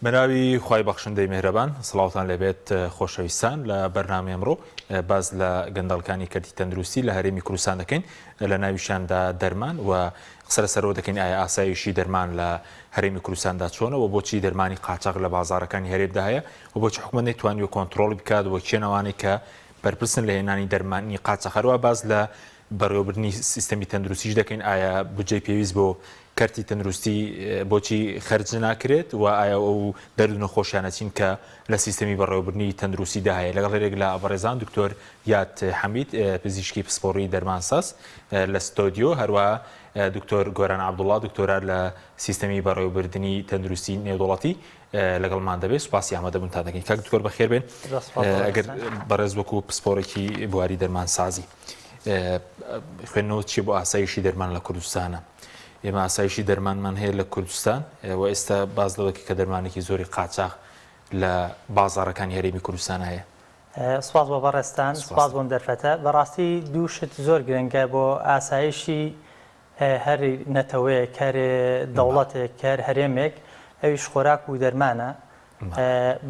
بەناوی خوای بەخشندەی میهرەبان سڵاوتان لێبێت خۆشەویستان لە بەرنامەی ئەمڕۆ باس لە گەندەڵکانی کەرتی تەندروستی لە هەرێمی کوردستان دەکەین لە ناویشیاندا دەرمان و قسە لەسەرەوە دەکەین ئایا ئاسایشی دەرمان لە هەرێمی کوردستاندا چۆنە و بۆچی دەرمانی قاچاغ لە بازاڕەکانی هەرێمدا هەیە و بۆچی حکومەت نەیتوانیوە کۆنترۆڵی بکات و کێن ئەوانەی کە بەرپرسن لە هێنانی دەرمانی قاچاخ هەروە باس لە بەڕێوەبردنی سیستەمی تەندروستیش دەکەین، ئایا بودجەی پێویست بۆ کەرتی تەندروستی بۆچی خەرج ناکرێت و ئایا ئەو دەرد و نەخۆشیانە چین کە لە سیستەمی بەڕێوەبردنی تەندروستیدا هەیە؟ لەگەڵ هەرێک لە بەڕێزان دکتۆر یاد حەمید پزیشکی پسپۆڕی دەرمانساز لە ستۆدیۆ، هەروەها دکتۆر گۆران عەبدوڵڵا دکتۆرا لە سیستەمی بەڕێوەبردنی تەندروستی نێودەوڵەتی لەگەڵمان دەبێت سوپاسی ئامادەبوونتان دەکەین. کاک دکتۆر بەخێر بێن. ئەگەر بەڕێز وەکو پسپۆڕێکی بواری دەرمانسازی خوێندنەوە چیە بۆ ئاسایشی دەرمان لە کوردستانە؟ ئێمە ئاسایشی دەرمانمان هەیە لە کوردستان و ئێستا باز لەوەکی کە دەرمانێکی زۆری قاچاخ لە بازاڕەکانی هەرێمی کوردستان هەیە. سپاس بۆ بەڕێزتان، سپاس بۆم دەرفەتە. بەڕاستی دوو شت زۆر گرنگە بۆ ئاسایشی هەر نەتەوەیەک، هەر دەوڵەتێک، هەر هەرێمێک، ئەویش خۆراک و دەرمانە.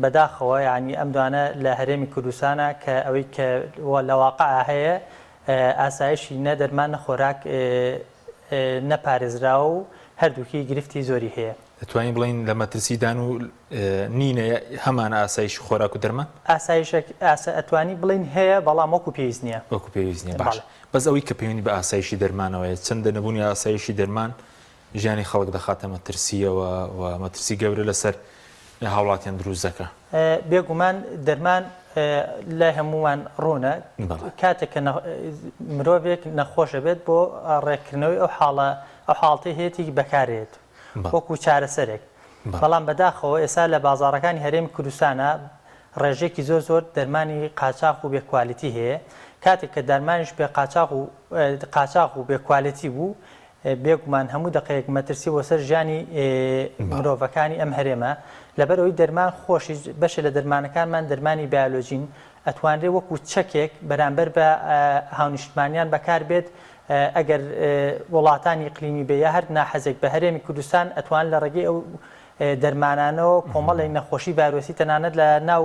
بەداخەوە یانی ئەم دوانە لە هەرێمی کوردستانە کە ئەوەی کە لە واقعا هەیە ئاسایشی نە دەرمان نە خۆراک نەپارێزراوە و هەردووکی گرفتی زۆری هەیە. دەتوانین بڵێین لە مەترسیدان و نینە هەمانە ئاسایشی خۆراک و دەرمان؟ ئاسایشەک ئەتوانی بڵێین هەیە بەڵام وەکو پێویست نییە. وەکو پێویست نییە باشە بەس ئەوەی کە پەیوەندی بە ئاسایشی دەرمانەوەیە چەندە نەبوونی ئاسایشی دەرمان ژیانی خەڵک دەخاتە مەترسییەوە و مەترسی گەورە لەسەر هاوڵاتیان دروست دەکا. بێگومان دەرمان لای هەموومان ڕوونە کاتێک کە مرۆڤێک نەخۆش ئەبێت بۆ ڕێککردنەوەی ئەو حاڵە ئەو حاڵەتەی هەیەتی بەکارێت وەکو چارەسەرێک بەڵام بەداخەوە ئێستا لە بازاڕەکانی هەرێمی کوردستانە ڕێژەیەکی زۆر زۆر دەرمانی قاچاخ و بێ کوالێتی هەیە کاتێک کە دەرمانیش بێ قاچاخ و قاچاخ و بێ کوالێتی بوو بێگومان هەموو دەقەیەک مەترسی بۆ سەر ژیانی مرۆڤەکانی ئەم هەرێمە، لەبەرئەوەی دەرمان خۆشی بەشێ لە دەرمانەکانمان دەرمانی بایۆلۆجین ئەتوانرێ وەکو چەکێک بەرامبەر بە هاونیشتمانیان بەکاربێت ئەگەر وڵاتانی ئیقلیمی بێ یا هەر ناحەزێک بە هەرێمی کوردستان ئەتوان لە ڕێگەی ئەو دەرمانانەوە کۆمەڵێک نەخۆشی ڤایرۆسی تەنانەت لە ناو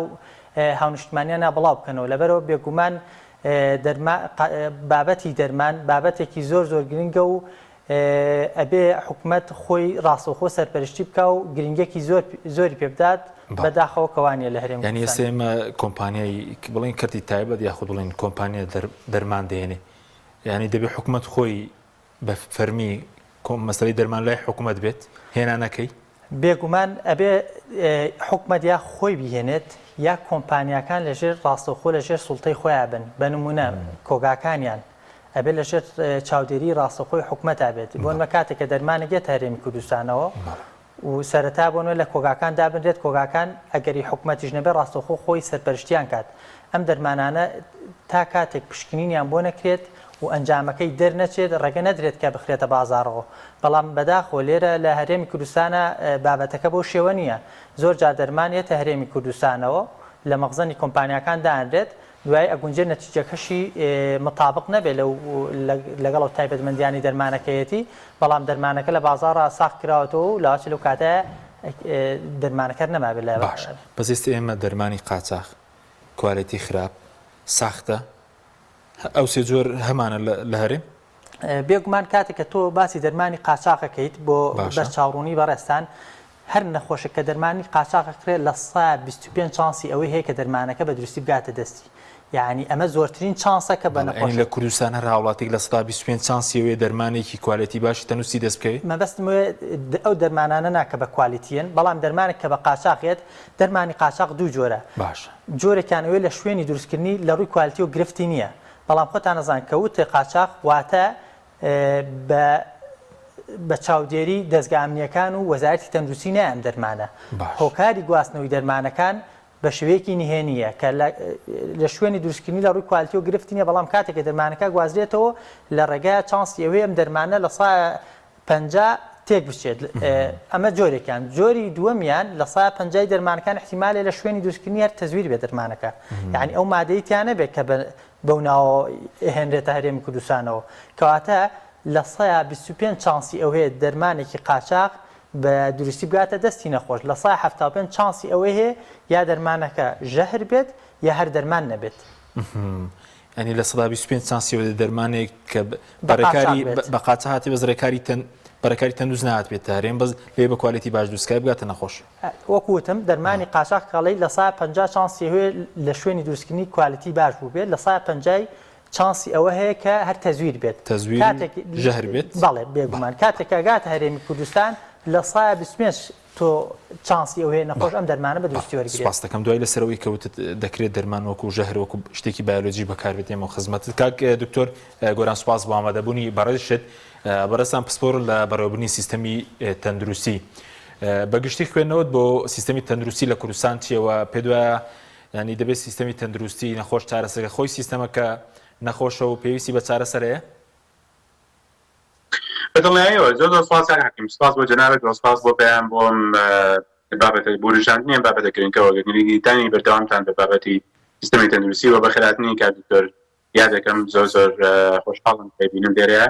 هاونیشتمانیانە بڵاو بکەنەوە لەبەرەوە بێگومان بابەتی دەرمان بابەتێکی زۆر زۆر گرنگە و ئەبێ حکومەت خۆی ڕاستەوخۆ سەرپەرشتی بکا و گرنگیەکی زۆر زۆری پێ بدات بەداخەوە کە وانیە لە هەرێمی یانی ئێستا ئێمە کۆمپانیای بڵێن کەرتی تایبەت یاخود بڵێن کۆمپانیا دەرمان دێنێ یانی دەبێ حکومەت خۆی بە فەرمی مەسەلەی دەرمان لای حکومەت بێت هێنانەکەی؟ بێگومان ئەبێ حکومەت یا خۆی بیهێنێت یا کۆمپانیاکان لەژێر ڕاستەوخۆ لەژێر سوڵتەی خۆیان بن بە نمونە کۆگاکانیان ئەبێ لەژێر چاودێری ڕاستەوخۆی حکومەتا بێت بۆ نمە کاتێک کە دەرمانێک یەتە هەرێمی کوردستانەوە و سەرەتا بۆ نمە لە کۆگاکان دابنرێت کۆگاکان ئەگەری حکومەتیش نەبێ ڕاستەوخۆ خۆی سەرپەرشتیان کات ئەم دەرمانانە تا کاتێک پشکنینیان بۆ نەکرێت و ئەنجامەکەی دەرنەچێت ڕێگە نەدرێت کە بخرێتە بازاڕەوە، بەڵام بەداخەوە لێرە لە هەرێمی کوردستانا بابەتەکە بەو شێوە نییە، زۆر جار دەرمان یەتە هەرێمی کوردستانەوە لە مەخزەنی کۆمپانیاکان دانرێت دوایی ئەگونجێت نەتیجەکەشی متابق نەبێت لەو لەگەڵ ئەو تایبەتمەندیانەی دەرمانەکەیەتی، بەڵام دەرمانەکە لە بازاڕا ساغ کراوەتەوە و لاوەچێت لەو کاتە دەرمانەکە هەر نەمابێت لە باشە بەس ئێستا ئێمە دەرمانی قاچاخ، کوالێتی خراپ، ساختە، ئەو سێ جۆر هەمانە لە هەرێم؟ بێگومان کاتێک کە تۆ باسی دەرمانی قاچاخ ئەکەیت بۆ بەرچاوڕوونی بەڕێزتان هەر نەخۆشێک کە دەرمانی قاچاخ ئەکرێت 25% چانسی ئەوەی هەیە کە دەرمانەکە بە دروستی بگاتە دەستی یعنی ئەمە زۆرترین چانسە کە بە نەخۆش لە کوردستان هەر هاوڵاتیک 25% چانسی ئەوەیە دەرمانێکی کوالێتی باشی تەندروستی دەست بکەوێت مەبەستم ئەو دەرمانانە نا کە بە کوالێتیەن بەڵام دەرمانێک کە بە قاچاخێت دەرمانی قاچاخ دوو جۆرە باشە. جۆرێکیان ئەوەیە لە شوێنی دروستکردنی لە ڕووی کوالتیەوە گرفتی نییە، بەڵام خۆتان ئەزانن کە وترێ قاچاخ واتە بە بە چاودێری دەزگا ئەمنییەکان و وەزارەتی تەندروستی نایە ئەم دەرمانە. باش. هۆکاری گواستنەوەی دەرمانەکان بە شێوەیەکی نهێنییە کە لە لە شوێنی دروستکردنی لە ڕووی کوالتیەوە گرفتی نییە، بەڵام کاتێک کە دەرمانەکە گوازرێتەوە لە ڕێگایە چانسی ئەوەیە ئەم دەرمانە لە سا 50 تێک بچێت ئەمە جۆرێکیان جۆری دووەمیان لە سا پەنجای دەرمانەکان احتیمالێ لە شوێنی دروستکردنی هەر تەزویر بێت دەرمانەکە یعنی ئەو مادەی تیا نەبێت کە بەو ناوە هێنرێتە هەرێمی کوردستانەوە کەواتە لە سەیا 25 چانسی ئەو هەیە دەرمانێکی قاچاخ بە دروستی بگاتە دەستی نەخۆش لە سای 75 چانسی ئەوەی هەیە یا دەرمانەکە ژەهر بێت یا هەر دەرمان نەبێت. ینی 25% چانسی ئەوە دەرمانێک کە بە ڕێکاری بە قاچە هاتی بەس ڕێکاری تەن بەرەکاری تەندروست نهات بێت هەرێم بەس لێ بە quality باش دروستکای بگاتە نەخۆش. وەکو وتم دەرمانی قاچاخ کاڵی لە سا 50 چانسی هەیە لە شوێنی دروستکردنی quality باش بوو بێت لە سا 50 چانسی ئەوە هەیە کە هەر تەزویر بێت تەزویر کاتێک ژەهر بێت بەڵێ بێگومان کاتێک کە گاتە هەرێمی کوردستان لە سا 25 تۆ چانسی ئەو هەیە نەخۆش ئەم دەرمانە بە دروستی وەرگرێت. سپاست دەکەم دوای لەسەر ئەوەی کە وتت دەکرێت دەرمان وەکو ژەهر وەکو شتێکی بایۆلۆجی بەکاربێت ئێمە خزمەتت کاک دکتۆر گۆران سپاس بۆ ئامادەبوونی بەڕێزشت بەڕێزتان پسپۆر لە بەڕێوەبردنی سیستەمی تەندروستی بەگشتی خوێندنەوەت بۆ سیستەمی تەندروستی لە کوردستان چیەوە پێت وایە ینی دەبێت سیستەمی تەندروستی نەخۆش چارەسەرە خۆی سیستەمەکە نەخۆشە و پێویستی بە چارەسەرەیە؟ بە دڵنیاییەوە زۆر زۆر سپاس کاک حەکیم سپاس بۆ جەنابت و سپاس بۆ پەیام بۆ ئەم بابەتە بۆ وروژاندنی ئەم بابەتە گرنگەوە گرنگیدانی بەردەوامتان بە بابەتی سیستەمی تەندروستی و بەخێرهاتنی کاک دکتۆر یادەکەم زۆر زۆر خۆشحاڵم کە بینم لێرەیە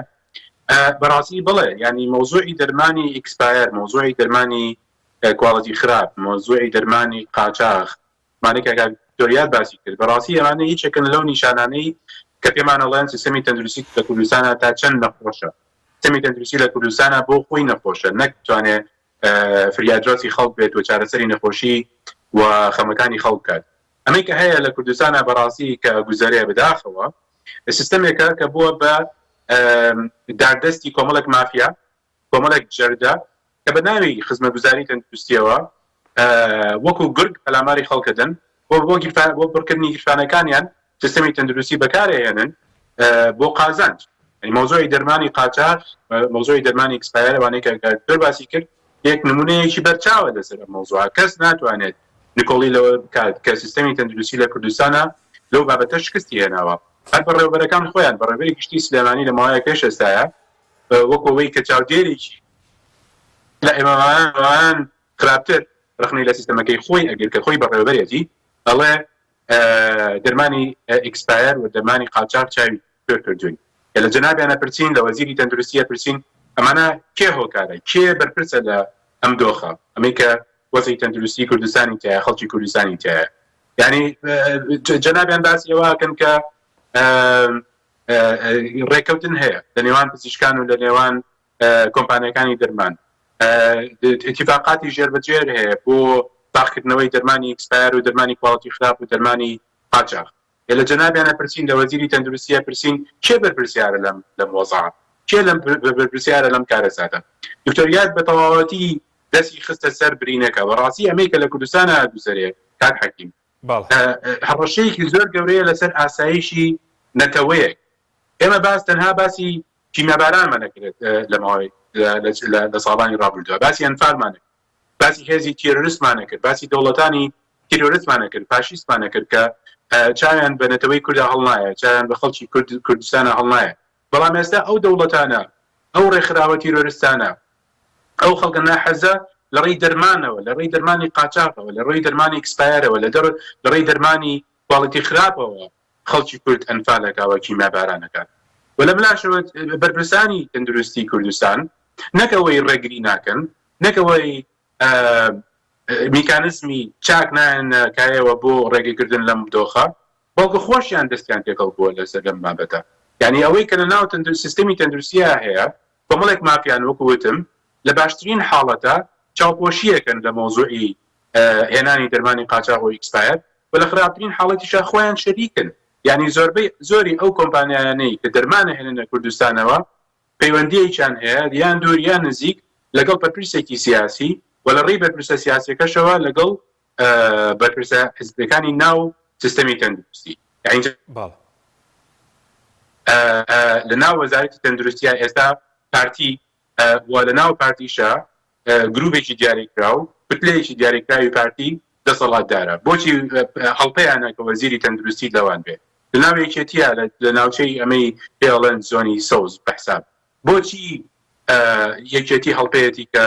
بەڕاستی بڵێ ینی مەوزوعی دەرمانی expire مەوزوعی دەرمانی quality خراپ مەوزوعی دەرمانی قاچاخ ئەمانەی کە کاک دکتۆر یاد باسی کرد بەڕاستی ئەمانە یەکێکن لەو نیشانانەی کە پێمان ئەڵێن سیستەمی تەندروستی لە کوردستانە تا چەند نەخۆشە سیستەمی تەندروستی لە کوردستانە بۆ خۆی نەخۆشە نەک بتوانێ فریادرەسی خەڵک بێت و چارەسەری نەخۆشی و خەمەکانی خەڵک بکات ئەمەی کە هەیە لە کوردستانە بەڕاستی کە گوزەرێ بەداخەوە سیستەمێکە کە بووە بە داردەستی کۆمەڵێک مافیا کۆمەڵێک جەردە کە بە ناوی خزمەتگوزاری تەندروستیەوە وەکو گورگ پەلاماری خەڵک دەدەن بۆ بۆ گیرفان بۆ پڕکردنی گیرفانەکانیان سیستەمی تەندروستی بەکارئەهێنن بۆ قازانج یعنی مەوزوعی دەرمانی قاچاخ مەوزوعی دەرمانی expire ئەوانەی کە دکتۆر باسی کرد یەک نمونەیەکی بەرچاوە لەسەر ئەم مەوزوعە کەس ناتوانێت نکۆڵی لەوە بکات کە سیستەمی تەندروستی لە کوردستانە لەو بابەتە شکستی هێناوە هەر بەڕێوەبەرەکان خۆیان بەڕێوەبەری گشتی سلێمانی لە ماوەیەک پێش ئێستایە وەکو ئەوەی کە چاودێرێکی لە ئێمەمان خراپتر ڕەخنەی لە سیستەمەکەی خۆی ئەگر کە خۆی بەڕێوەبەرێتی ئەڵێ دەرمانی expire و دەرمانی قاچاخ چاوی کوێر کردوین کە لە جەنابیانە پرسین لە وەزیری تەندروستیە پرسین ئەمانە کێ هۆکارە کێ بەرپرسە لە ئەم دۆخە ئەمەی کە وەزعی تەندروستی کوردستانی تایە خەڵکی کوردستانی تایە یعنی جەنابیان باسی ئەوە کەن کە ڕێککەوتن هەیە لە نێوان پزیشکان و لە نێوان کۆمپانیەکانی دەرمان ئیتیفاقاتی ژێربەجێر هەیە بۆ تاقکردنەوەی دەرمانی expire و دەرمانی quality خراپ و دەرمانی قاچاخ لە جەنابیانە پرسین لە وەزیری تەندروستیە پرسین کێ بەرپرسیارە لەم لەم وەزعە کێ لەم بەرپرسیارە لەم کارەساتە دکتۆر یاد بە تەواوەتی دەستی خستە سەر برینەکە بەڕاستی ئەمەی کە لە کوردستانە گوزەرێ کاک حەکیم هەڕەشەیەکی زۆر گەورەیە لەسەر ئاسایشی نەتەوەیەک. ئێمە باس تەنها باسی کیمیابارانمان نەکرێت لە ماوەی لە ساڵانی ڕابردووە باسی ئەنفالمان نەکرد باسی هێزی تیرۆریستمان نەکرد باسی دەوڵەتانی تیرۆریستمان نەکرد فاشیستمان نەکرد کە چاویان بە نەتەوەی کووردا هەڵنایە چاویان بە خەڵکی کورد کوردستانە هەڵنایە بەڵام ئێستا ئەو دەوڵەتانە ئەو ڕێکخراوە تیرۆریستانە ئەو خەڵکە ناحەزە لە ڕێی دەرمانەوە، لە ڕێی دەرمانی قاچاخەوە، لە ڕێی دەرمانی expire ەوە، لە لە ڕێی دەرمانی quality خراپەوە خەڵکی کورد ئەنفال ئەکا و کیمیاباران ئەکات و لەملاشەوە بەرپرسانی تەندروستی کوردستان نەک ئەوەی ڕێگری ناکەن، نەک ئەوەی میکانزمی چاک نایەنە کایەوە بۆ ڕێگەگردن لەم دۆخە، بەڵکو خۆشیان دەستیان تێکەڵ بووە لەسەر لەم بابەتە. یانی ئەوەی کە لە ناو سیستەمی تەندروستیا هەیە کۆمەڵێک مافیان وەکو وتم لە باشترین حاڵەتا چاوپۆشیەکەن لە مەوزوعی هێنانی دەرمانی قاچاغ و expire و لە خراپترین حاڵەتیشا خۆیان شەریکن یانی زۆربەی زۆری ئەو کۆمپانیایانەی کە دەرمان ئەهێننە کوردستانەوە پەیوەندیەکیان هەیە یان دوور یان نزیک لەگەڵ بەرپرسێکی سیاسی و لە ڕێی بەرپرسە سیاسیەکەشەوە لەگەڵ بەرپرسە حزبیەکانی ناو سیستەمی تەندروستی یانی بەڵێ. لە ناو وەزارەتی تەندروستیا ئێستا پارتی و لە ناو پارتیشا گروپێکی دیاریکراو کوتلەیەکی دیاریکراوی پارتی دەسەڵاتدارە بۆچی هەڵپەیانە کە وەزیری تەندروستی لەوان بێ لە ناو یەکێتیە لە ناوچەی ئەمەی پێڵێن زۆنی سەوز بە حساب بۆچی یەکێتی هەڵپەیەتی کە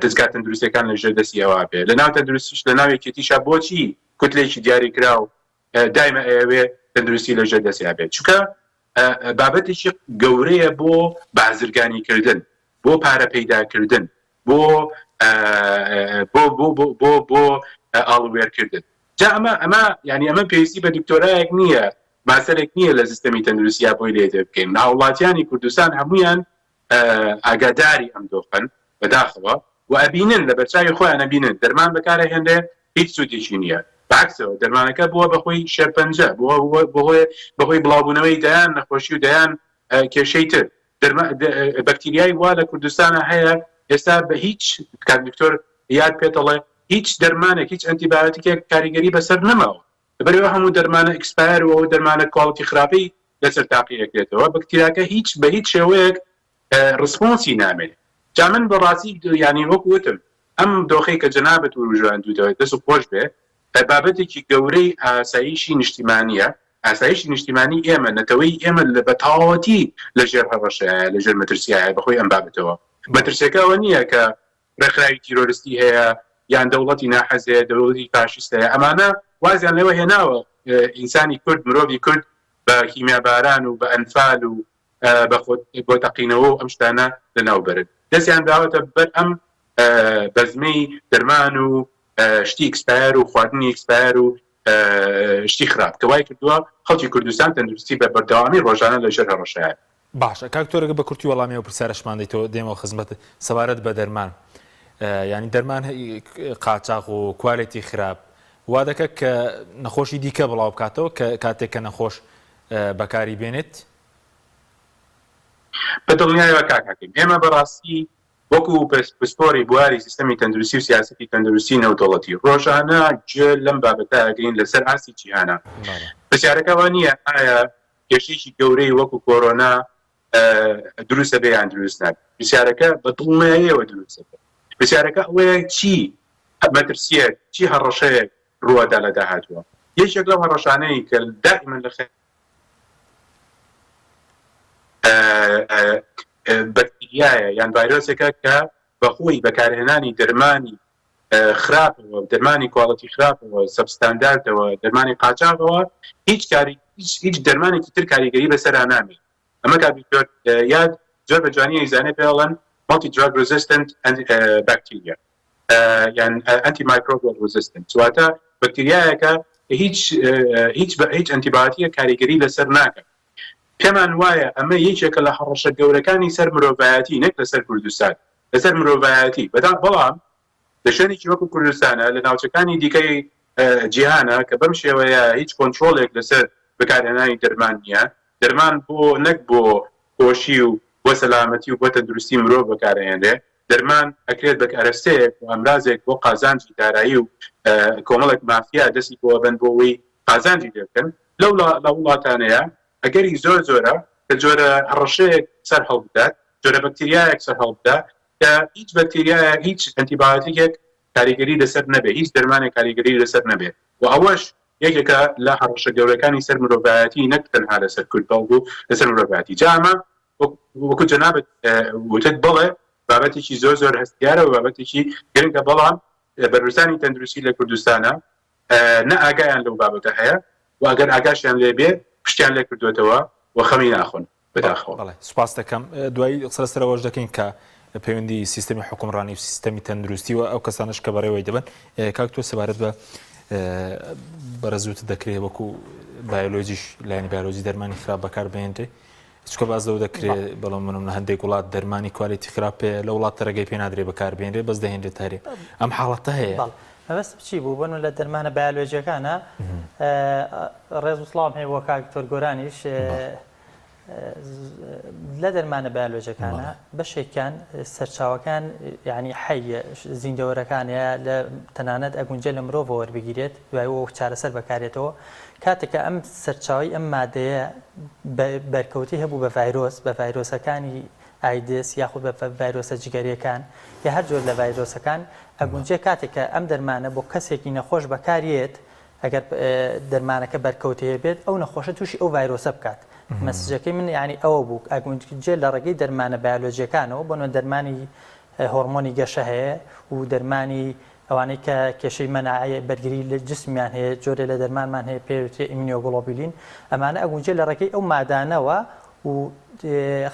دەزگا تەندروستیەکان لە ژێر دەستی ئەوا بێ لە ناو تەندروستیش لە ناو یەکێتیشا بۆچی کوتلێکی دیاریکراو دایمە ئەیەوێ تەندروستی لە ژێر دەستیا بێت چونکە بابەتێکی گەورەیە بۆ بازرگانی کردن بۆ پارە پەیداکردن. بۆ بۆ بۆ بۆ بۆ بۆ ئاڵووێرکردن. جا ئەمە ئەمە یانی ئەمە پێویستی بە دکتۆرایەک نییە، ماستەرێک نییە لە سیستەمی تەندروستیا بۆی لێ تێبگەین. هاوڵاتیانی کوردستان هەموویان ئاگاداری ئەم دۆخەن بەداخەوە و ئەبینن لە بەرچاوی خۆیان ئەبینن دەرمان بەکارئەهێنرێ هیچ سوودێکی نییە بەعەکسەوە دەرمانەکە بووە بەخۆی شێرپەنجە بووە بەهۆی بەهۆی بڵاوبوونەوەی دەیان نەخۆشی و دەیان کێشەی تر بەکتیریای وا لە کوردستانە هەیە ئێستا بە هیچ کاک دکتۆر یاد پێتەڵێ هیچ دەرمانێک هیچ ئەنتیبایۆتیکێک کاریگەری بەسەر نەماوە لەبەرئەوە هەموو دەرمانە expire و ئەو دەرمانە quality خراپەی لەسەر تاقی ئەکرێتەوە بەکتیراکە هیچ بە هیچ شێوەیەک response ی نامێنێ جا من بەڕاستی یانی وەکو وتم ئەم دۆخەی کە جەنابت وروژاندووتەوە دەست خۆش بێ بابەتێکی گەورەی ئاسایشی نیشتیمانیە ئاسایشی نیشتیمانی ئێمە نەتەوەی ئێمە لە بە تەواوەتی لە ژێر هەڕەشەیە لە ژێر مەترسیایە بەخۆی ئەم بابەتەوە مەترسیەکە ئەوە نییە کە ڕێکخراوی تیرۆرستی هەیە یان دەوڵەتی ناحەز هەیە، دەوڵەتی فاشیست هەیە، ئەمانە وازیان لەوە هێناوە ئینسانی کورد، مرۆڤی کورد بە کیمیاباران و بە ئەنفال و بە خۆ بۆ تەقینەوە و ئەم شتانە لەناو بەرن. دەستیان داوەتە بەر ئەم بەزمەی دەرمان و شتی expire و خواردنی expire و شتی خراپ کە وای کردووە خەڵکی کوردستان تەندروستی بە بەردەوامی ڕۆژانە لەژێر هەڕەشەیە. باشە کاک تۆرەگە بە کورتی وەڵامی ئەو پرسیارەشمان دەیتەوە دێمەوە خزمەتت سەبارەت بە دەرمان یانی دەرمان قاچاخ و quality خراپ وا دەکە کە نەخۆشی دیکە بڵاو بکاتەوە کە کاتێک کە نەخۆش بەکاری بێنێت؟ بە دڵنیایەوە کاک حەکیم ئێمە بەڕاستی وەکو پسپۆری بواری سیستەمی تەندروستی و سیاسەتی تەندروستی نێودەوڵەتی ڕۆژانە گوێ لەم بابەتە ئەگرین لەسەر ئاستی جیهانە پرسیارەکە ئەوە نییە ئایا کێشەیەکی گەورەی وەکو کۆرۆنا دروست دەبێ یان دروست نابێت پرسیارەکە بە دڵنیاییەوە دروست دەبێت پرسیارەکە ئەوەیە چی مەترسیەک چی هەڕەشەیەک ڕووەدا لە داهاتووە یەکێک لەو هەڕەشانەی کە دائیمەن لە بەکتریایە یان ڤایرۆسێکە کە بەهۆی بەکارهێنانی دەرمانی خراپەوە دەرمانی quality خراپەوە substandard ەوە دەرمانی قاچاغەوە هیچ کاری هیچ دەرمانێکی تر کاریگەری بەسەرا نامێت ئەمە کاک دکتۆر یاد زۆر بە جوانی ئەیزانێ پێڵەن multi drug resistant bacteria یان antimicrobial resistant واتە بەکتریایەکە هیچ هیچ بە هیچ ئەنتیبایۆتیە کاریگەری لەسەر ناکە پێمان وایە ئەمە یەکێکە لە هەڕەشە گەورەکانی سەر مرۆڤایەتی نەک لەسەر کوردستان لەسەر مرۆڤایەتی بەدا بەڵام لە شوێنێکی وەکو کوردستانە لە ناوچەکانی دیکەی جیهانە کە بەم شێوەیە هیچ کۆنترۆڵێک لەسەر بەکارهێنانی دەرمان نییە دەرمان بۆ نەک بۆ خۆشی و بۆ سەلامەتی و بۆ تەندروستی مرۆڤ بەکارئەهێنرێ دەرمان ئەکرێت بە کەرەستەیەک و ئامرازێک بۆ قازانجی دارایی و کۆمەڵێک مافیا دەستی پێوە بەن بۆ ئەوەی قازانجی لێ بکەن لەو لە وڵاتانەیە ئەگەری زۆر زۆرە کە جۆرە هەڕەشەیەک سەر هەڵبدات، جۆرە بەکتریایەک سەر هەڵبدا کە هیچ بەکتریایەک، هیچ ئەنتیبایۆتیکێک کاریگەری لەسەر نەبێ، هیچ دەرمانێک کاریگەری لەسەر نەبێ و ئەوەش یەکێکە لە هەڕەشە گەورەکانی سەر مرۆڤایەتی نەک تەنها لەسەر کورد بەڵکو لەسەر مرۆڤایەتی. جا ئەمە وەکو جەنابت وتت بەڵێ بابەتێکی زۆر زۆر هەستیارە و بابەتێکی گرنگە بەڵام بەرپرسانی تەندروستی لە کوردستانە نە ئاگایان لەو بابەتە هەیە و ئەگەر ئاگاشیان لێ بێ پشتیان لێ کردووەتەوە و خەمی ناخۆن. بەداخەوە. بەڵێ سوپاست دەکەم. دوایی قسە لەسەر ئەوەش دەکەین کە پەیوەندی سیستەمی حوکمڕانی و سیستەمی تەندروستی و ئەو کەسانەش کە بەڕێوەی دەبەن. کاک تۆ سەبارەت بە بەڕێز وتت دەکرێ وەکو بایۆلۆجیش لایەنی بایۆلۆجی دەرمانی خراپ بەکار بهێنرێ چونکە باس لەوە دەکرێ بەڵام منم لە هەندێک وڵات دەرمانی quality خراپ پێ لە وڵاتە ڕێگەی پێ نادرێ بەکار بهێنرێ بەس دەهێنرێت هەرێ ئەم حاڵەتە هەیە. بەڵێ مەبەستم چی بوو بۆنمونە لە دەرمانە بایۆلۆجیەکانە ڕێز و سڵاوم هەیە بۆ کاک دکتۆر گۆرانیش لە دەرمانە بایۆلۆجیەکانە بەشێکیان سەرچاوەکان یعنی حەیە زیندەوەرەکانە لە تەنانەت ئەگونجێ لە مرۆڤەوە وەربگیرێت دوای وەک چارەسەر بەکارێتەوە کاتێک کە ئەم سەرچاوەی ئەم مادەیە بەرکەوتەی هەبوو بە ڤایرۆس بە ڤایرۆسەکانی ئایدز یاخود بە ڤایرۆسە جگەریەکان یا هەر جۆر لە ڤایرۆسەکان ئەگونجێ کاتێک کە ئەم دەرمانە بۆ کەسێکی نەخۆش بەکاریێت ئەگەر دەرمانەکە بەرکەوتەیە بێت ئەو نەخۆشە تووشی ئەو ڤایرۆسە بکات مەسجەکەی من یعنی ئەوە بوو ئەگونجێ لە ڕێگەی دەرمانە بایۆلۆجیەکانەوە بۆ نمونە دەرمانی هۆرمۆنی گەشە هەیە و دەرمانی ئەوانەی کە کێشەی مەناعەی بەرگری لە جسمیان هەیە جۆرێ لە دەرمانمان هەیە پێی وترێ immunoglobulin ئەمانە ئەگونجێ لە ڕێگەی ئەو مادانەوە. و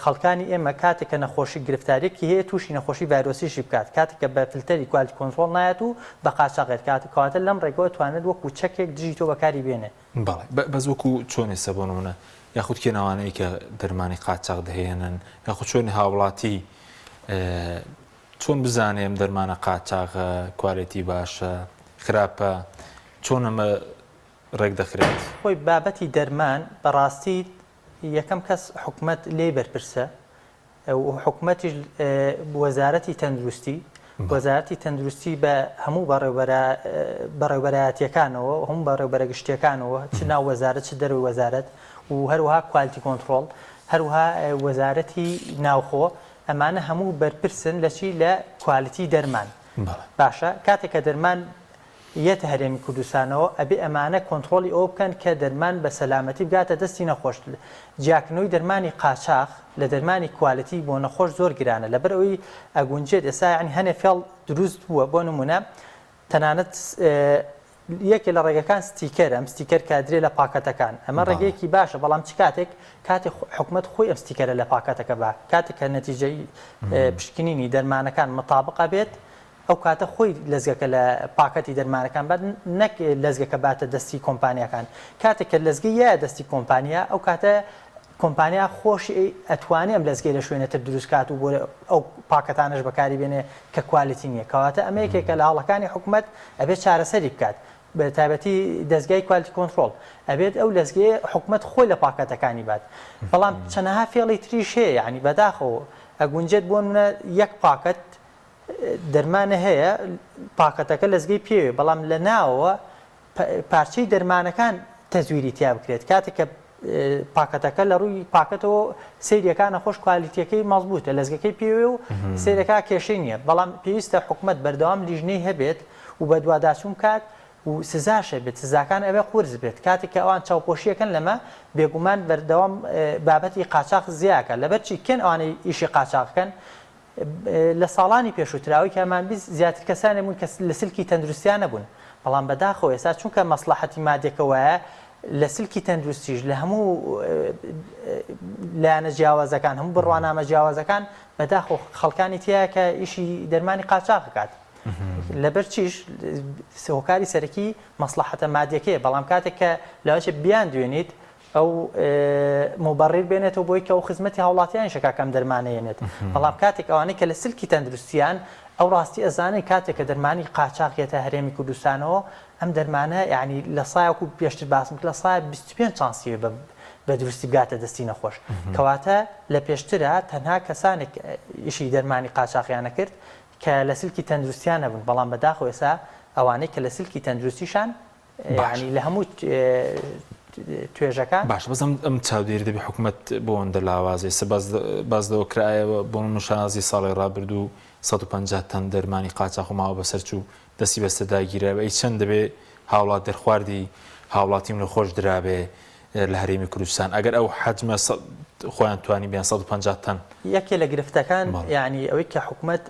خەڵکانی ئێمە کاتێک کە نەخۆشی گرفتاریەکی هەیە تووشی نەخۆشی ڤایرۆسیشی بکات کاتێک کە بە فلتەری quality control نایەت و بە قاچاغێت کات کەواتە لەم ڕێگەوە توانێت وەکو چەکێک دژی تۆ بەکاری بێنێ. بەڵێ بەس وەکو چۆن ئێستا بۆ نمونە یاخود کێن ئەوانەی کە دەرمانی قاچاغ دەهێنن یاخود چۆن هاوڵاتی چۆن بزانێ ئەم دەرمانە قاچاغە quality باشە خراپە چۆن ئەمە ڕێک دەخرێت؟ خۆی بابەتی دەرمان بەڕاستی یەکەم کەس حکومەت لێی بەرپرسە و حکومەتیش وەزارەتی تەندروستی وەزارەتی تەندروستی بە هەموو بەڕێوبەرایەتیەکانەوە هەموو بەڕێوبەرە گشتیەکانەوە چ ناو وەزارەت چ دەرەوەی وەزارەت و هەروەها quality control هەروەها وەزارەتی ناوخۆ ئەمانە هەموو بەرپرسن لە چی لە quality دەرمان باشە کاتێک کە دەرمان یەتە هەرێمی کوردستانەوە ئەبێ ئەمانە کۆنتڕۆڵی ئەوە بکەن کە دەرمان بە سەلامەتی بگاتە دەستی نەخۆش جیاکردنەوەی دەرمانی قاچاخ لە دەرمانی quality بۆ نەخۆش زۆر گرانە لەبەر ئەوەی ئەگونجێت ئێستا یانی هەنێ فێڵ دروست بووە بۆ نمونە تەنانەت یەکێ لە ڕێگەکان ستیکەر ئەم ستیکەر کە درێ لە پاکەتەکان ئەمە ڕێگەیەکی باشە بەڵام چ کاتێک کاتێک حکومەت خۆی ئەم ستیکەرە لە پاکەتەکە با کاتێک کە نەتیجەی پشکنینی دەرمانەکان مطابق ئەبێت ئەو کاتە خۆی لەزگەکە لە پاکەتی دەرمانەکان بات نەک لەزگەکە باتە دەستی کۆمپانیاکان کاتێک کە لەزگەی یایە دەستی کۆمپانیا ئەو کاتە کۆمپانیا خۆشی ئەتوانێ ئەم لەزگەی لە شوێنە تر دروست کات و بۆ ئەو پاکەتانەش بەکاری بێنێ کە quality نییە کەواتە ئەمە یەکێکە لە هەڵەکانی حکومەت ئەبێت چارەسەری بکات بە تایبەتی دەزگای quality control ئەبێت ئەو لەزگەیە حکومەت خۆی لە پاکەتەکانی بات بەڵام چەنەها فێڵی تریش هەیە یعنی بەداخەوە ئەگونجێت بۆ نمونە یەک پاکەت دەرمانە هەیە پاکەتەکە لەزگەی پێوێ بەڵام لە ناوەوە پارچەی دەرمانەکان تەزویری تیا بکرێت کاتێک کە پاکەتەکە لە ڕووی پاکەتەوە سەیرەکە نەخۆش quality یەکەی مەزبوتە لەزگەکەی پێوێ و سەیرەکە کێشەی نییە بەڵام پێویستە حکومت بەردەوام لیژنەی هەبێت و بەدواداچوون کات و سزاش هەبێت سزاکان ئەبێ قورس بێت کاتێک کە ئەوان چاوپۆشیەکەن لەمە بێگومان بەردەوام بابەتی قاچاخ زیاکە لەبەر چی کێن ئەوانەی ئیشی قاچاخەکەن لە ساڵانی پێشووترا ئەوەی کە ئەمان 20 زیاتر کەسانێک بوون کە لە سلکی تەندروستیا نەبوون بەڵام بەداخەوە ئێستا چونکە مەسڵەحەتی مادیەکە وایە لە سلکی تەندروستیش لە هەموو لایەنە جیاوازەکان هەموو بڕوانامە جیاوازەکان بەداخەوە خەڵکانی تایە کە ئیشی دەرمانی قاچاخ بکات لەبەر چیش هۆکاری سەرەکی مەسڵەحەتە مادیەکەیە بەڵام کاتێک کە لەوەچێ بیان دوێنیت ئەو موبەڕیر بێنێتەوە بۆی کە ئەو خزمەتی هاوڵاتیانیش ئەکا کە ئەم دەرمانە یەنێت بەڵام کاتێک ئەوانەی کە لە سلکی تەندروستیان ئەو ڕاستی ئەزانن کاتێک کە دەرمانی قاچاخ یەتە هەرێمی کوردستانەوە ئەم دەرمانە یعنی لە سایە وەکو پێشتر باسم کرد لە سایە 25 چانسی هەیە بە بە دروستی بگاتە دەستی نەخۆش کەواتە لە پێشترا تەنها کەسانێک ئیشی دەرمانی قاچاخیان نەکرد کە لە سلکی تەندروستیان نەبوون بەڵام بەداخەوە ئێستا ئەوانەی کە لە سلکی تەندروستیشان یانی لە هەموو توێژەکان. باشە بەس ئەم چاودێری دەبێ حکومەت بۆ ئەوەندە لاوازە ئێستا باس باس لەوە کرایە بۆ نمونە شانازی ساڵی ڕابردوو 150 تەن دەرمانی قاچاخ و ماوە بەسەر چوو دەستی بەسەردا گیرا ئەی چەند دەبێ هاوڵات دەرخواردی هاوڵاتیم نەخۆش درابێ لە هەرێمی کوردستان ئەگەر ئەو حەجمە خۆیان توانی بیان 150 تەن یەکێ لە گرفتەکان یانی ئەوەی کە حکومەت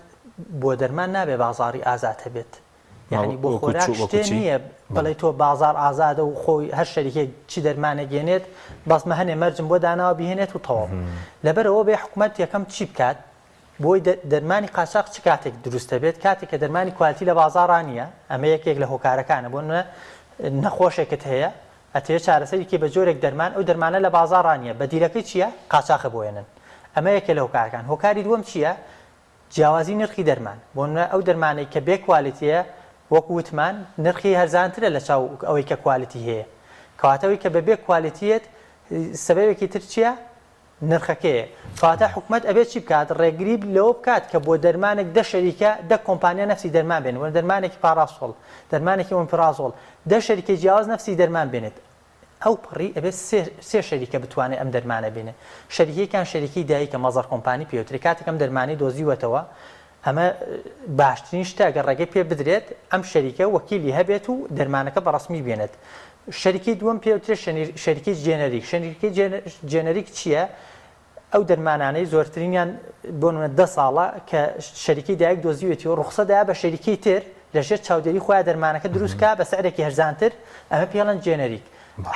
بۆ دەرمان نابێ بازاڕی ئازاد هەبێت یانی بۆ خۆراک شتێ نییە بڵێ تۆ بازار ئازادە و خۆی هەر شەریکێک چی دەرمانێک یەنێت بەس مە هەنێ مەرجم بۆ داناوە بهێنێت و تەواو لەبەرەوە بێ حکومەت یەکەم چی بکات بۆی دەرمانی قاچاق چ کاتێک دروستە بێت کاتێک کە دەرمانی quality لە بازاڕا نییە ئەمە یەکێک لە هۆکارەکانە بۆ نەخۆشێکت هەیە ئەتەوێت چارەسەری کەی بە جۆرێک دەرمان ئەو دەرمانە لە بازاڕا نییە بەدیلەکەی چییە قاچاخە بۆ یەنن ئەمە یەکێ لە هۆکارەکان هۆکاری دووەم چییە جیاوازی نرخی دەرمان، بۆ نمونە ئەو دەرمانەی کە بێ quality یە وەکو وتمان نرخی هەرزانترە لە چاو ئەوەی کە quality هەیە، کەواتە ئەوەی کە بە بێ quality یەت سەبەبێکی تر چیە؟ نرخەکەیە، کەواتە حکومەت ئەبێت چی بکات؟ ڕێگری لەوە بکات کە بۆ دەرمانێک دە شەریکە دە کۆمپانیا نەفسی دەرمان بێنن، وەک دەرمانێکی پاڕاسۆڵ، دەرمانێکی ئۆمیپرازۆڵ، دە شەریکەی جیاواز نەفسی دەرمان بێنێت، ئەو پەڕی ئەبێت سێ سێ شەریکە بتوانێت ئەم دەرمانە بینێ شەریکەیەکیان شەریکەی دایکە mother company پێوترێ کاتێک ئەم دەرمانەی دۆزیوەتەوە ئەمە باشترین شتە گەر ڕێگەی پێ بدرێت ئەم شەریکە وەکیلی هەبێت و دەرمانەکە بە ڕەسمی بێنێت شەریکەی دووەم پێوترێ شەریکەی generic شەریکەی generic چییە؟ ئەو دەرمانانەی زۆرترینیان بۆ نمونە دە ساڵە کە شەریکەی دایک دۆزیوێتی و ڕوخسە دایە بە شەریکەی تر لە ژێر چاودێری خۆیان دەرمانەکە دروست کا بە سعرێکی هەرزانتر ئەمە پێڵەن generic.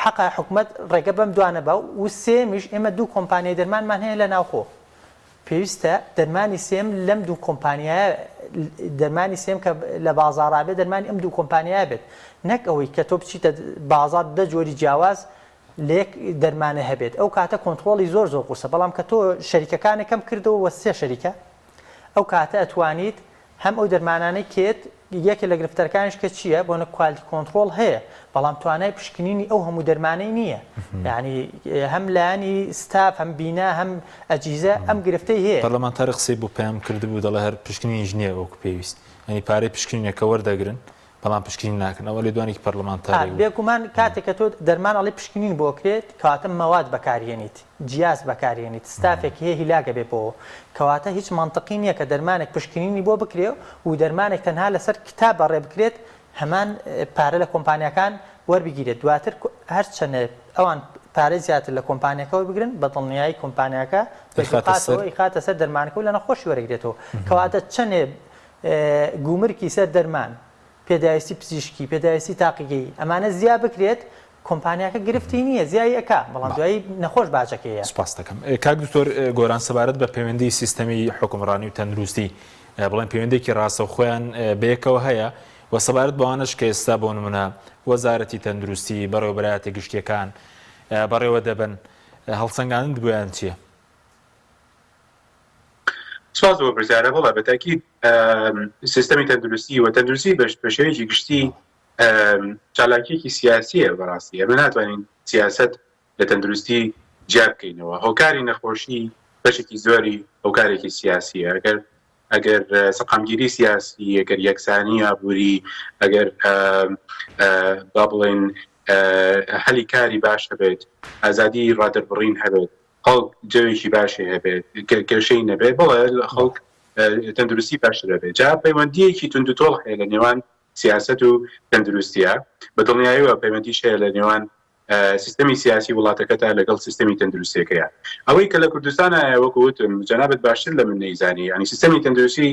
حەقە حکومەت ڕێگە بەم دوانە با و سێیەمیش ئێمە دوو کۆمپانیای دەرمانمان هەیە لە ناوخۆ پێویستە دەرمانی سێیەم لەم دوو کۆمپانیایە دەرمانی سێیەم کە لە بازاڕا بێت دەرمانی ئەم دوو کۆمپانیایە بێت نەک ئەوەی کە تۆ بچیتە بازاڕ دە جۆری جیاواز لە یەک دەرمانە هەبێت ئەو کاتە کۆنتڕۆڵی زۆر زۆر قورسە بەڵام کە تۆ شەریکەکانت کەم کردەوە وە سێ شەریکە ئەو کاتە ئەتوانیت هەم ئەو دەرمانانەی کێت یەکێ لە گرفتەرەکانیش کە چییە بۆنە quality control هەیە بەڵام توانای پشکنینی ئەو هەموو دەرمانەی نییە یعنی هەم لایەنی ستاف هەم بینا هەم ئەجیزە ئەم گرفتەی هەیە. پەرلەمانتارێک قسەی بۆ پەیام کردبوو دەڵێ هەر پشکنینیش نییە وەکو پێویست یانی پارەی پشکنینەکە وەردەگرن بەڵام پشکنین ناکەن ئەوە لێدوانێکی پەرلەمانتارێک بوو. بێگومان کاتێک کە تۆ دەرمان ئەڵێی پشکنین بۆ ئەکرێت کەواتە مەواد بەکارهێنیت جیاز بەکارهێنیت ستافێک هەیە هیلاک ئەبێ بۆ کەواتە هیچ مەنتقی نییە کە دەرمانێک پشکنینی بۆ بکرێ و دەرمانێک تەنها لەسەر کتاب بەڕێ بکرێت هەمان پارە لە کۆمپانیاکان وەربگیرێت دواتر هەرچەنێ ئەوان پارەی زیاتر لە کۆمپانیاکە وەربگرن بە دڵنیایی کۆمپانیاکە بە دووقاتەوە ئەیخاتە سەر دەرمانەکە و لە نەخۆشی وەرەگرێتەوە کەواتە چەنێ گومرکی سەر دەرمان، پێداویستی پزیشکی، پێداویستی تاقیگەیی، ئەمانە زیا بکرێت، کۆمپانیاکە گرفتی نییە، زیای ئەکا، بەڵام دوایی نەخۆش باجەکەیە. سوپاست دەکەم. کاک دکتۆر گۆران سەبارەت بە پەیوەندی سیستەمی حوکمڕانی و تەندروستی بڵێن پەیوەندێکی ڕاستەوخۆیان بەیەکەوە هەیە و سەبارەت بەوانەش کە ئێستا بۆ نمونە وەزارەتی تەندروستی بەڕێوەبەرایەتە گشتیەکان بەڕێوە دەبەن هەڵسەنگاندنت بۆیان چییە؟ سپاس بۆ پرسیارە بەڵێ بە تاکید سیستەمی تەندروستی و تەندروستی بە شێوەیەکی گشتی چالاکیەکی سیاسیە بەڕاستی ئێمە ناتوانین سیاست لە تەندروستی جیا بکەینەوە هۆکاری نەخۆشی بەشێکی زۆری هۆکارێکی سیاسیە ئەگەر ئەگەر سەقامگیری سیاسی ئەگەر یەکسانی ئابووری ئەگەر با بڵێن هەلی کاری باش هەبێت ئازادی ڕادەربڕین هەبێت خەڵک جەوێکی باشی هەبێت کێشەی نەبێت بەڵێ خەڵک تەندروستی باشتر دەبێت جا پەیوەندیەکی توندوتۆڵ هەیە لە نێوان سیاست و تەندروستیە بە دڵنیاییەوە پەیوەندیش هەیە لە نێوان سیستەمی سیاسی وڵاتەکەتا لەگەڵ سیستەمی تەندروستیەکەیە ئەوەی کە لە کوردستانە وەکو وتم جەنابت باشتر لە من نەیزانی ینی سیستەمی تەندروستی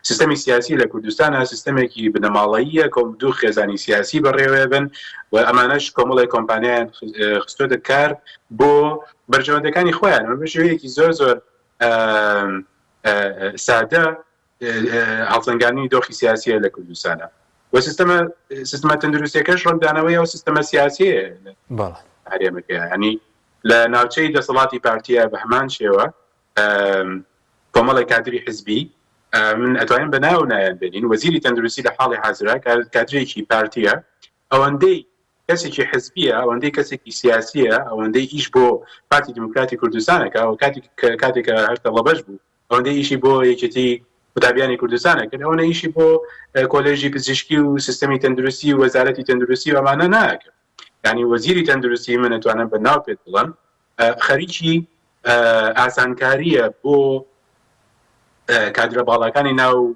سیستەمی سیاسی لە کوردستانە سیستەمێکی بنەماڵەییە کۆم دوو خێزانی سیاسی بەڕێوەبن و ئەمانەش کۆمەڵێک کۆمپانیایان خستۆتە کار بۆ بەرژەوەندەکانی خۆیان بە شێوەیەکی زۆر زۆر سادە هەڵسەنگاندنی دۆخی سیاسیە لە کوردستانە و سیستەمە سیستمە تەندروستیەکەش ڕەنگدانەوەی ئەو سیستەمە سیاسیە هەرێمەکەیە ینی لە ناوچەی دەسەڵاتی پارتیە بە هەمان شێوە کۆمەڵێک کادری حزبی من ئەتوانین بە ناو نایان بێنین وەزیری تەندروستی لە حاڵی حازرا کادرێکی پارتیە ئەوەندەی کەسێکی حزبیە، ئەوەندەی کەسێکی سیاسیە، ئەوەندەی ئیش بۆ پارتی دیموکراتی کوردستان ئەکا و کاتێک کاتێک کە هەر تەڵەبەش بوو ئەوەندەی ئیشی بۆ یەکێتی قوتابیانی کوردستان ئەکرد ئەوەنە ئیشی بۆ کۆلێژی پزیشکی و سیستەمی تەندروستی و وەزارەتی تەندروستی و ئەمانە ناکرد یعنی وەزیری تەندروستی من ئەتوانم بە ناو پێت بڵێم خەریکی ئاسانکارییە بۆ کادرە باڵاکانی ناو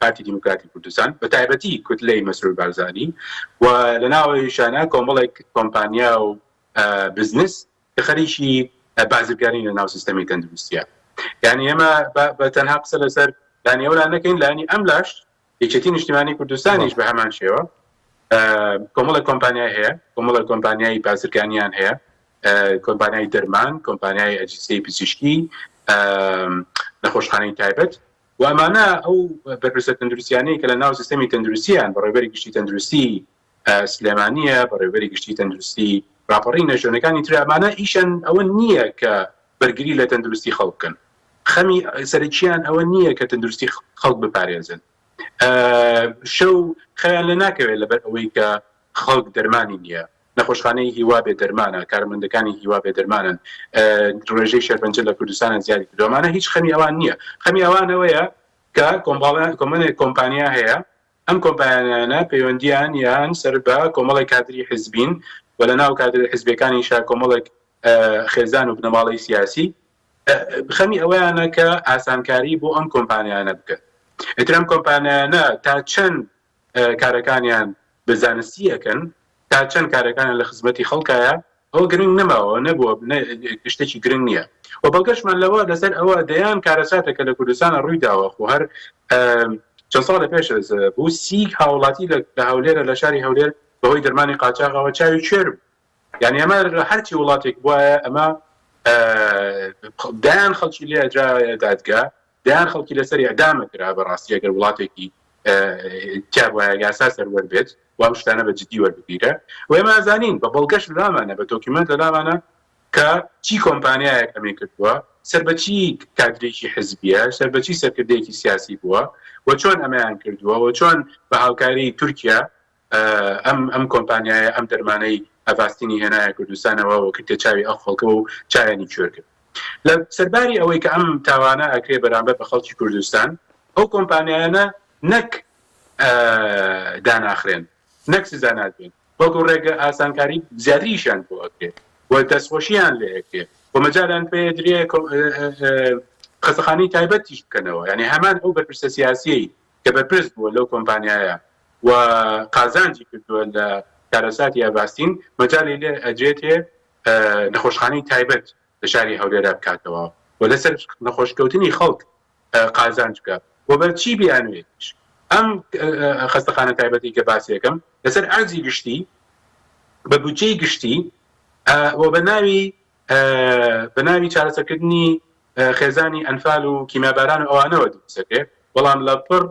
پارتی دیموکراتی کوردستان بە تایبەتی کوتلەی مەسرور بارزانی و لە ناوەویشانە کۆمەڵێک کۆمپانیا و بزنس کە خەریکی بازرگانی لە ناو سیستەمی تەندروستیە یعنی ئێمە بە تەنها قسە لەسەر لانی ئەولا نەکەین لانی ئەم لاش یەکێتی نیشتیمانی کوردستانیش بە هەمان شێوە کۆمەڵێک کۆمپانیای هەیە، کۆمەڵێک کۆمپانیای بازرگانیان هەیە، کۆمپانیای دەرمان، کۆمپانیای ئەجیزەی پزیشکی، نەخۆشخانەی تایبەت و ئەمانە ئەو بەرپرسە تەندروستیانەی کە لە ناو سیستەمی تەندروستیان بەڕێوەبەری گشتی تەندروستی سلێمانیە، بەڕێوەبەری گشتی تەندروستی ڕاپەڕینە، شوێنەکانی تر ئەمانە ئیشیان ئەوە نییە کە بەرگری لە تەندروستی خەڵک بکەن. خەمی سەرەکییان ئەوە نییە کە تەندروستی خەڵک بپارێزن. شەو خەویان لێ ناکەوێت لەبەر ئەوەی کە خەڵک دەرمانی نییە. نەخۆشخانەی هیوا بێ دەرمانە، کارمەندەکانی هیوا بێ دەرمانن، ڕێژەی شێرپەنجە لە کوردستانە زیادی کردووە. ئەمانە هیچ خەمی ئەوان نییە. خەمی ئەوان ئەوەیە کە کۆمەڵێک کۆمپانیا هەیە، ئەم کۆمپانیایانە پەیوەندییان یان سەر بە کۆمەڵێک کادری حزبین و لە ناو کادرە حزبییەکانیشا کۆمەڵێک خێزان و بنەماڵەی سیاسی خەمی ئەوەیانە کە ئاسانکاری بۆ ئەم کۆمپانیانە بکەن. ئیتر ئەم کۆمپانیانە تا چەند کارەکانیان بە زانستی ئەکەن، تا چەند کارەکانیان لە خزمەتی خەڵکایە، ئەوە گرنگ نەماوە، نەبووە، شتێکی گرنگ نییە. و بەڵگەشمان لەوە لەسەر ئەوە دەیان کارەساتە کە لە کوردستانە ڕووی داوە، خۆ هەر چەند ساڵێ پێش بوو سی هاوڵاتی لە هەولێرە لە شاری هەولێر بەهۆی دەرمانی قاچاغەوە چاوی کوێر بوو. یعنی ئەمە لە هەرچی وڵاتێک بوایە ئەمە دایان خەڵکی لێ ئەدرا دادگا دەیان خەڵکی لەسەر ئیعدام ئەکرا بەڕاستی ئەگەر وڵاتێکی تیا بوایە یاسا سەروەر بێت و ئەم شتانە بە جدی وەربگیرە و ئێمە ئەزانین بە بەڵگەش لەلامانە بە document لەلامانە کە چی کۆمپانیایەک ئەمەی کردووە سەر بە چی کادرێکی حزبیە سەر بە چی سەرکردەیەکی سیاسی بووە و چۆن ئەمەیان کردووە و چۆن بە هاوکاری تورکیا ئەم ئەم کۆمپانیایە ئەم دەرمانەی ئەڤاستینی هێنایە کوردستانەوە و کردە چاوی ئەو خەڵکەوە و چاویانی کوێر کرد. لە سەرباری ئەوەی کە ئەم تاوانە ئەکرێ بەرامبەر بە خەڵکی کوردستان، ئەو کۆمپانیایانە نەک داناخرێن، نەک سزا نادرێن، بەڵکو ڕێگە ئاسانکاری زیاتریشیان بۆ ئەکرێ و دەستخۆشیان لێ ئەکرێ و مەجالیان پێ ئەدرێ خەستەخانەی تایبەتیش بکەنەوە. یانی هەمان ئەو بەرپرسە سیاسیەی کە بەرپرس بووە لەو کۆمپانیایە و قازانجی کردووە لە کارەساتی ئەڤاستین، مەجالی لێ ئەدرێتێ نەخۆشخانەی تایبەت لە شاری هەولێرا بکاتەوە و لەسەر نەخۆشکەوتنی خەڵک قازانج بکات و بە چی بیانوویەکیش ئەم خەستەخانە تایبەتی کە باسی ئەکەم لەسەر ئەرزی گشتی بە بودجەی گشتی و بە ناوی بە ناوی چارەسەرکردنی خێزانی ئەنفال و کیمیاباران و ئەوانەوە دروست ئەکرێ، بەڵام لە پڕ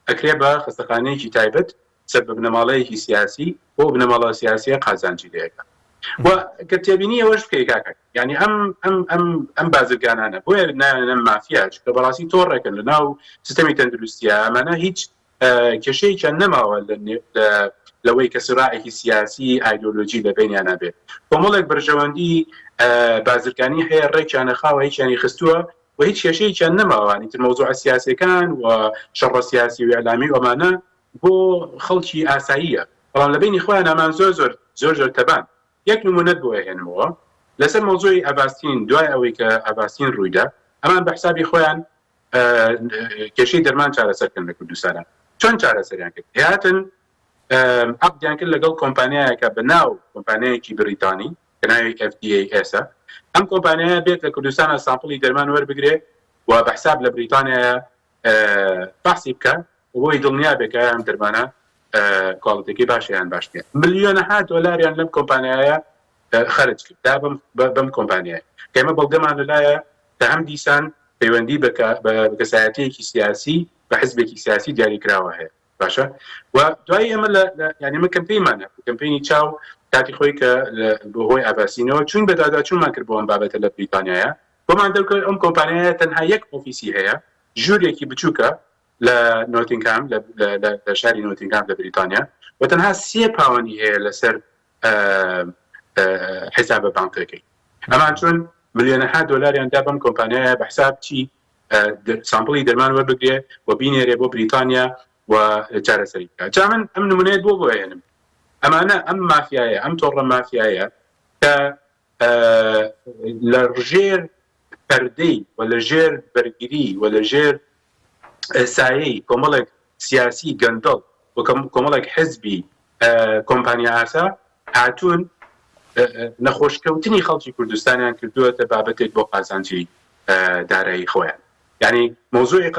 ئەکرێ بە خەستەخانەیەکی تایبەت سەر بە بنەماڵەیەکی سیاسی و ئەو بنەماڵە سیاسیە قازانجی لێ ئەکا. و گەر تێبینی ئەوەش بکەی کاک حەکیم، یانی ئەم ئەم ئەم ئەم بازرگانانە بۆیە ناویان ئەنێم مافیا، چونکە بەڕاستی تۆڕێکن لە ناو سیستەمی تەندروستیە، ئەمانە هیچ کێشەیەکیان نەماوە لەوەی کە سراعێکی سیاسی ئایدۆلۆجی لە بینیانە بێت کۆمەڵێک بەرژەوەندی بازرگانی هەیە ڕێکیانە خاوە هیچیانی خستووە و هیچ کێشەیەکیان نەماوە ئیتر مەوزوعە سیاسیەکان و شەڕە سیاسی و ئیعلامی و ئەمانە بۆ خەڵکی ئاساییە بەڵام لە بینی خۆیان ئەمان زۆر زۆر زۆر زۆر تەبان یەک نمونەت بۆ ئەهێنمەوە لەسەر مەوزوعی ئەڤاستین دوای ئەوەی کە ئەڤاستین ڕوویدا ئەمان بە حسابی خۆیان کێشەی دەرمان چارەسەر کەن لە کوردستانە چۆن چارەسەریان کرد هاتن عەقدیان کرد لەگەڵ کۆمپانیایەکە بە ناو کۆمپانیایەکی بریتانی کە ناوی FDAS ئەم کۆمپانیایە بێت لە کوردستانە sample ی دەرمان وەربگرێ و بە حساب لە بریتانیایە فەحسی بکە بۆی دڵنیا بێ کە ئەم دەرمانە quality ەکەی باشە یان باش نییە ملیۆنەها دۆلاریان لەم کۆمپانیایە خەرج کرد دا بەم بەم کۆمپانیایە کە ئێمە بەڵگەمان لەلایە کە هەم دیسان پەیوەندی بە بە کەسایەتیەکی سیاسی بە حزبێکی سیاسی دیاریکراوە هەیە باشە و دوایی ئێمە لە یعنی ئێمە کەمپینمان هەبوو کەمپینی چاو کاتی خۆی کە بەهۆی ئاباسینەوە چوون بە داداچوونمان کرد بۆ ئەم بابەتە لە بریتانیایە بۆمان دەرکەوت ئەم کۆمپانیایە تەنها یەک ئۆفیسی هەیە ژوورێکی بچووکە لە نۆتینگهام لە شاری نۆتینگهام لە بریتانیا و تەنها سێ پاوەنی هەیە لەسەر حیسابە بانقیەکەی ئەمان چون ملیۆنەها دۆلاریان دا بەم کۆمپانیایە بە حساب چی sample ی دەرمان وەربگرێ و بینێرێ بۆ بریتانیا و چارەسەری بکات جا من ئەم نمونەیەت بۆ بۆ هێنم ئەمانە ئەم مافیایە ئەم تۆڕە مافیایە کە لە ژێر پەردەی و لە ژێر بەرگری و لە ژێر سایەی کۆمەڵێک سیاسی گەندەڵ و کۆمەڵێک حزبی کۆمپانیا ئاسا هاتوون نەخۆشکەوتنی خەڵکی کوردستانیان کردووەتە بابەتێک بۆ قازانجی دارایی خۆیان یعنی مەوزوعی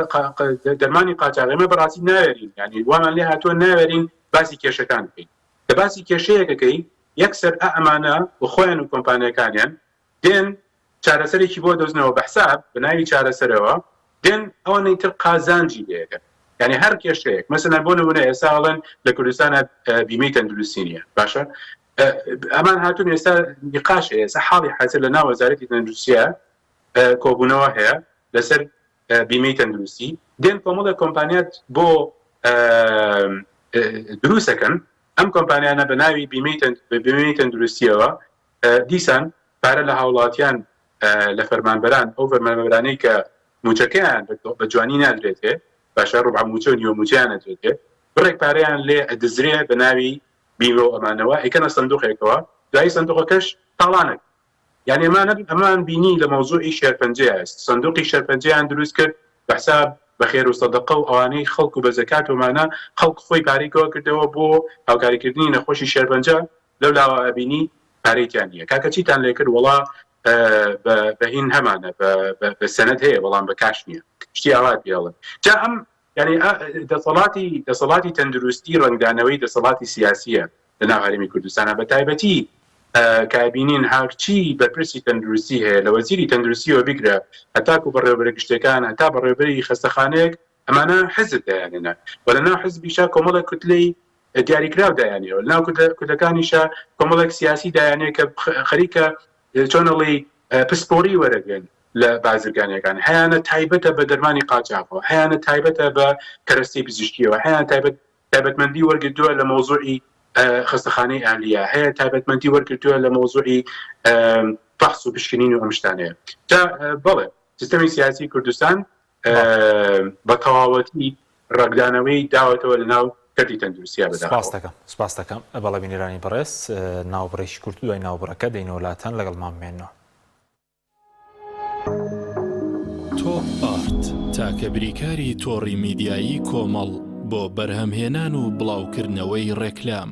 دەرمانی قاچاغ ئێمە بەڕاستی ناوێرین یعنی وامان لێ هاتووە ناوێرین باسی کێشەکان بکەین کە باسی کێشەیەکەکەی یەکسەر ئە ئەمانە و خۆیان و کۆمپانیەکانیان دێن چارەسەرێکی بۆ دۆزنەوە بە حساب بە ناوی چارەسەرەوە دێن ئەوانەی تر قازانجی لێ ئەکەن یانی هەر کێشەیەک مەسەلەن بۆ نمونە ئێستا ئەڵێن لە کوردستانە بیمەی تەندروستی نییە باشە ئەمان هاتوون ئێستا نقاش هەیە ئێستا حاڵی حازر لە ناو وەزارەتی تەندروستیە کۆبوونەوە هەیە لەسەر بیمەی تەندروستی دێن کۆمەڵێک کۆمپانیات بۆ دروستەکەن ئەم کۆمپانیانە بە ناوی بیمەی تەندروستیەوە دیسان پارە لە هاوڵاتیان لە فەرمانبەران ئەو فەرمانبەرانەی کە موچەکەیان بە جوانی نادرێتێ باشە ڕوبع موچە و نیوە موچەیان ئەدرێتێ بڕێک پارەیان لێ ئەدزرێ بە ناوی بیمە و ئەمانەوە ئەیکەنە سندوقێکەوە دوایی سندوقەکەش تاڵانەکەن یانی ئەمانە ئەمان بینی لە مەوزوعی شێرپەنجەیە سندوقی شێرپەنجەیان دروست کرد بە حساب بە خێر و سەدەقە و ئەوانەی خەڵک و بە زەکات و ئەمانە خەڵک خۆی پارەی کۆ کردەوە بۆ هاوکاریکردنی نەخۆشی شێرپەنجە لەو لاوە ئەبینی پارەی تیا نییە کاکە چیتان لێ کرد وەڵا بە هین هەمانە بە سەنەد هەیە بەڵام بە کاش نییە شتی ئاوا پێڵن جا ئەم یعنی دەسەڵاتی دەسەڵاتی تەندروستی ڕەنگدانەوەی دەسەڵاتی سیاسیە لە ناو هەرێمی کوردستانە بە تایبەتی. کە ئەبینین هەرچی بەرپرسی تەندروستی هەیە لە وەزیری تەندروستیەوە بیگرە هەتاکو بەڕێوەبەرە گشتیەکان هەتا بەڕێوەبەری خەستەخانەیەک ئەمانە حزب دایانێنە و لەناو حزبیشا کۆمەڵێک کوتلەی دیاریکراو دایانێ و لەناو کوتلەکانیشا کۆمەڵێک سیاسی دایانێ کە خەریکە چۆن ئەڵێی پسپۆری وەرەگرن لە بازرگانیەکان هەیانە تایبەتە بە دەرمانی قاچاخەوە هەیانە تایبەتە بە کەرەستەی پزیشکیەوە هەیان تایبەت تایبەتمەندی وەرگرتووە لە مەوزوعی خەستەخانەی ئەهلیە هەیە تایبەتمەندی وەرگرتووە لە مەوزوعی فەحس و پشکنین و ئەم شتانەیە جا بەڵێ سیستەمی سیاسی کوردستان بە تەواوەتی ڕەگدانەوەی داوەتەوە لە ناو کەرتی تەندروستیا بەداخەوە. سپاست دەکەم سپاست دەکەم بەڵێ بینەرانی بەڕێز ناوبڕێکی کورت و دوای ناوبڕەکە دێینەوە لاتان لەگەڵمان بمێننەوە. تۆپ ئارت، تاکە بریکاری تۆڕی میدیایی کۆمەڵ بۆ بەرهەمهێنان و بڵاوکردنەوەی ڕێکلام.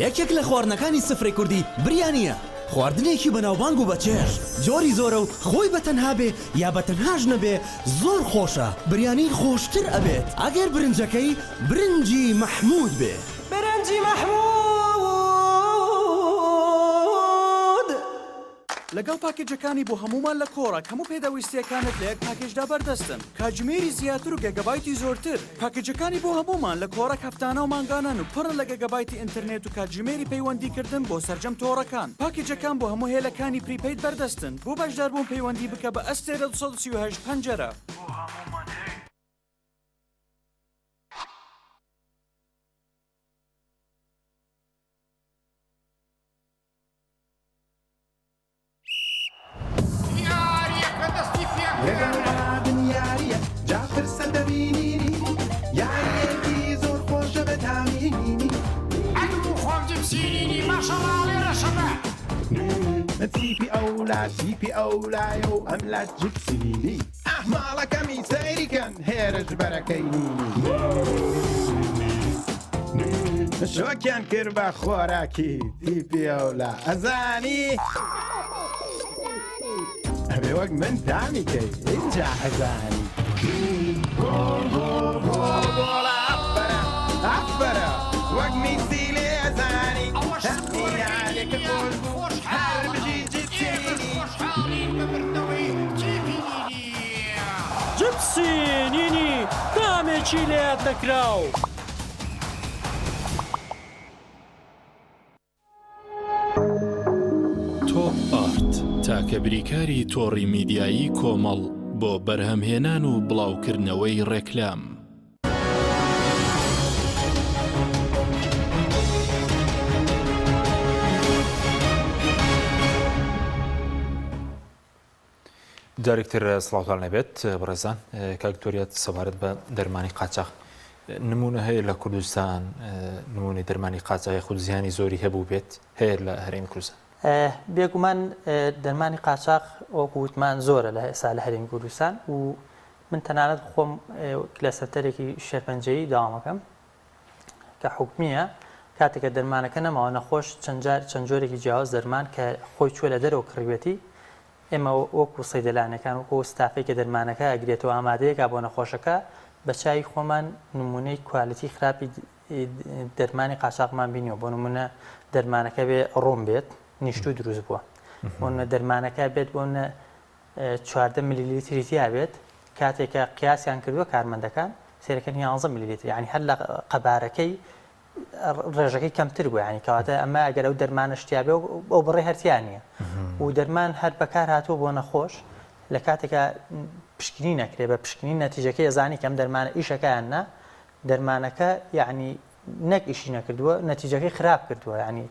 یەکێک لە خواردنەکانی سفرەی کوردی بریانییە، خواردنێکی بەناوبانگ و بەچێژ، جۆری زۆرە و خۆی بە تەنها بێ یا بە تەنهاش نەبێ زۆر خۆشە، بریانی خۆشتر ئەبێت ئەگەر برنجەکەی برنجی مەحموود بێ. برنجی مەحموود. لەگەڵ پاکێجەکانی بۆ هەموومان لە کۆڕەک هەموو پێداویستییەکانت لە یەک پاکێجدا بەردەستن، کاتژمێری زیاتر و گێگابایتی زۆرتر. پاکێجەکانی بۆ هەموومان لە کۆڕەک هەفتانە و مانگانەن و پڕن لە گێگابایتی ئینتەرنێت و کاتژمێری پەیوەندیکردن بۆ سەرجەم تۆڕەکان. پاکێجەکان بۆ هەموو هێلەکانی prepaid بەردەستن. بۆ بەشداربوون پەیوەندی بکە بە ئەستێرە 238 پەنجەرە. بۆ هەموومان هەیە. یاریەکە دەستی پێکرد. لەگەڵ ڕابن یاریە جا پرسە دەبینینی یاریەکی زۆر خۆشە بە تامینینی. ئەدم و خۆم جپسینینی ماشەڵا ئەڵێ ڕەشەبا. تیپی ئەولا تیپی ئەولایە و ئەملا جپسینینی. ئاه ماڵەکەمی سەیری کەن هێرش بەرەکەی نینی. شۆکیان کرد بە خۆراکی تیپی ئەولا ئەزانی ئەبێ وەک من تامی کەی ئینجا ئەزانی. گۆڵ گۆڵ گۆڵ گۆڵە ئەفەرە ئەفەرە وەک میسی لێ ئەزانی. ئەوەش یاریەکە سکۆرەکەی خۆش بوو هەر خۆشحاڵن بژی ئێمەش جیپسینی. خۆشحاڵین بە بردنەوەی تیپی نینی. جپسی نینی تامێکی لەیاد نەکراو. تۆپ ئارت، تاکە بریکاری تۆڕی میدیایی کۆمەڵ بۆ بەرهەمهێنان و بڵاوکردنەوەی ڕێکلام. جارێک تر سڵاوتان لێبێت بەڕێزان کاک تۆریات سەبارەت بە دەرمانی قاچاخ نمونە هەیە لە کوردستان نمونەی دەرمانی قاچاخ خود زیانی زۆری هەبوو بێت هەیە لە هەرێمی کوردستان بێگومان دەرمانی قاچاخ وەکو وتمان زۆرە لە ئێستا لە هەرێمی کوردستان و من تەنانەت خۆم لە سەنتەرێکی شێرپەنجەیی داوامەکەم کە حکومیە کاتێک کە دەرمانەکە نەماوە نەخۆش چەند جار چەند جۆرێکی جیاواز دەرمان کە خۆی چووە لە دەرەوە کڕیوێتی ئێمە وەکو سەیدەلانەکان وەکو ئەو ستافەی کە دەرمانەکە ئەگرێتەوە ئامادەیەکا بۆ نەخۆشەکە بە چاوی خۆمان نمونەی quality خراپی دەرمانی قاچاقمان بینیوە بۆ نمونە دەرمانەکە بێ ڕوون بێت نیشتوو دروست بووە بۆ نمونە دەرمانەکە بێت بۆ نمونە 14 ملیلیتری تیا بێت کاتێک کە قیاسیان کردووە کارمەندەکان سەیرەکەن 11 ملیلیتر یعنی هەر لە قەبارەکەی ڕێژەکەی کەمتر بوو یعنی کەواتە ئەمە ئەگەر ئەو دەرمانە شتیا بێ ئەو بڕێ هەرتیا نییە و دەرمان هەر بەکار هاتووە بۆ نەخۆش لە کاتێکا پشکنی نەکرێ بە پشکنین نەتیجەکەی ئەزانی کەم دەرمانە ئیشەکەیان نا دەرمانەکە یعنی نەک ئیشی نەکردووە نەتیجەکەی خراپ کردووە یعنی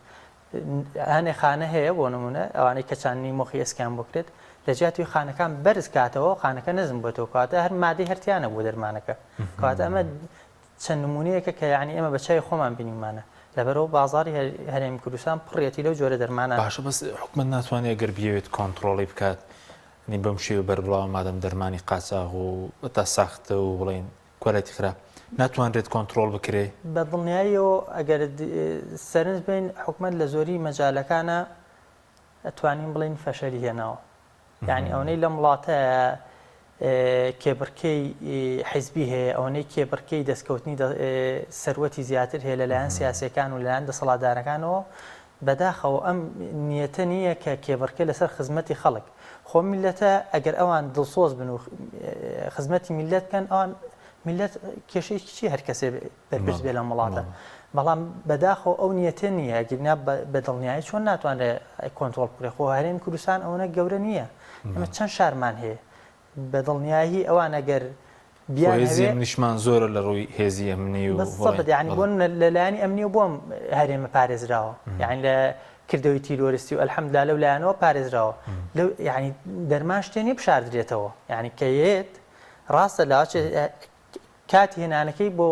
هەنێ خانە هەیە بۆ نمونە ئەوانەی کە چاندنی مۆخی ئێسکیان بۆ کرێت لە جیاتی خانەکان بەرز کاتەوە خانەکە نزم بۆتەوە کەواتە هەر مادەی هەرتیانە بۆ دەرمانەکە کەواتە ئەمە چەند نمونەیەکە کە یعنی ئێمە بە چاوی خۆمان بینیمانە لەبەرەوە بازاری هەرێمی کوردستان پڕیەتی لەو جۆرە دەرمانە باشە بەس حکومەت ناتوانێت گەر بیەوێت کۆنتڕۆڵی بکات نی بەم شێوە بەربڵاوە مادەم دەرمانی قاچاغ و تا ساختە و بڵێن quality خراپ ناتوانرێت کۆنتڕۆڵ بکرێ؟ بە دڵنیاییەوە ئەگەر سەرنج بەین حکومەت لە زۆری مەجالەکانا ئەتوانین بڵێین فەشەلی هێناوە. یانی ئەوەنەی لەم وڵاتە کێبڕکێی حیزبی هەیە، ئەوەنەی کێبڕکێی دەستکەوتنی سەروەتی زیاتر هەیە لەلایەن سیاسیەکان و لەلایەن دەسەڵاتدارەکانەوە. بەداخەوە ئەم نیەتە نییە کە کێبڕکێ لەسەر خزمەتی خەڵک. خۆ میللەتە ئەگەر ئەوان دڵسۆز بن و خزمەتی میللەت بکەن ئەوان میللەت کێشەیەکی چی هەر کەسێ بەرپرس بێ لەم وڵاتە. بەڵام بەداخەوە ئەو نیەتە نییە ئەگینا بە دڵنیایی چۆن ناتوانرێ کۆنترۆڵ بکرێ خۆ هەرێمی کوردستان ئەوەنە گەورە نییە. ئێمە چەند شارمان هەیە. بە دڵنیایی ئەوان ئەگەر خۆ هێزی ئەمنیشمان زۆرە لە ڕووی هێزی ئەمنی و بڵێین. یانی بۆ نمونە لە لایەنی ئەمنیەوە بۆ ئەم هەرێمە پارێزراوە یانی لە کردەوەی تیرۆریستی و الحمدللە لەو لایەنەوە پارێزراوە لەو یانی دەرمان شتێ نیە بشاردرێتەوە یانی کە یێت ڕاستە لاچێ کاتی هێنانەکەی بۆ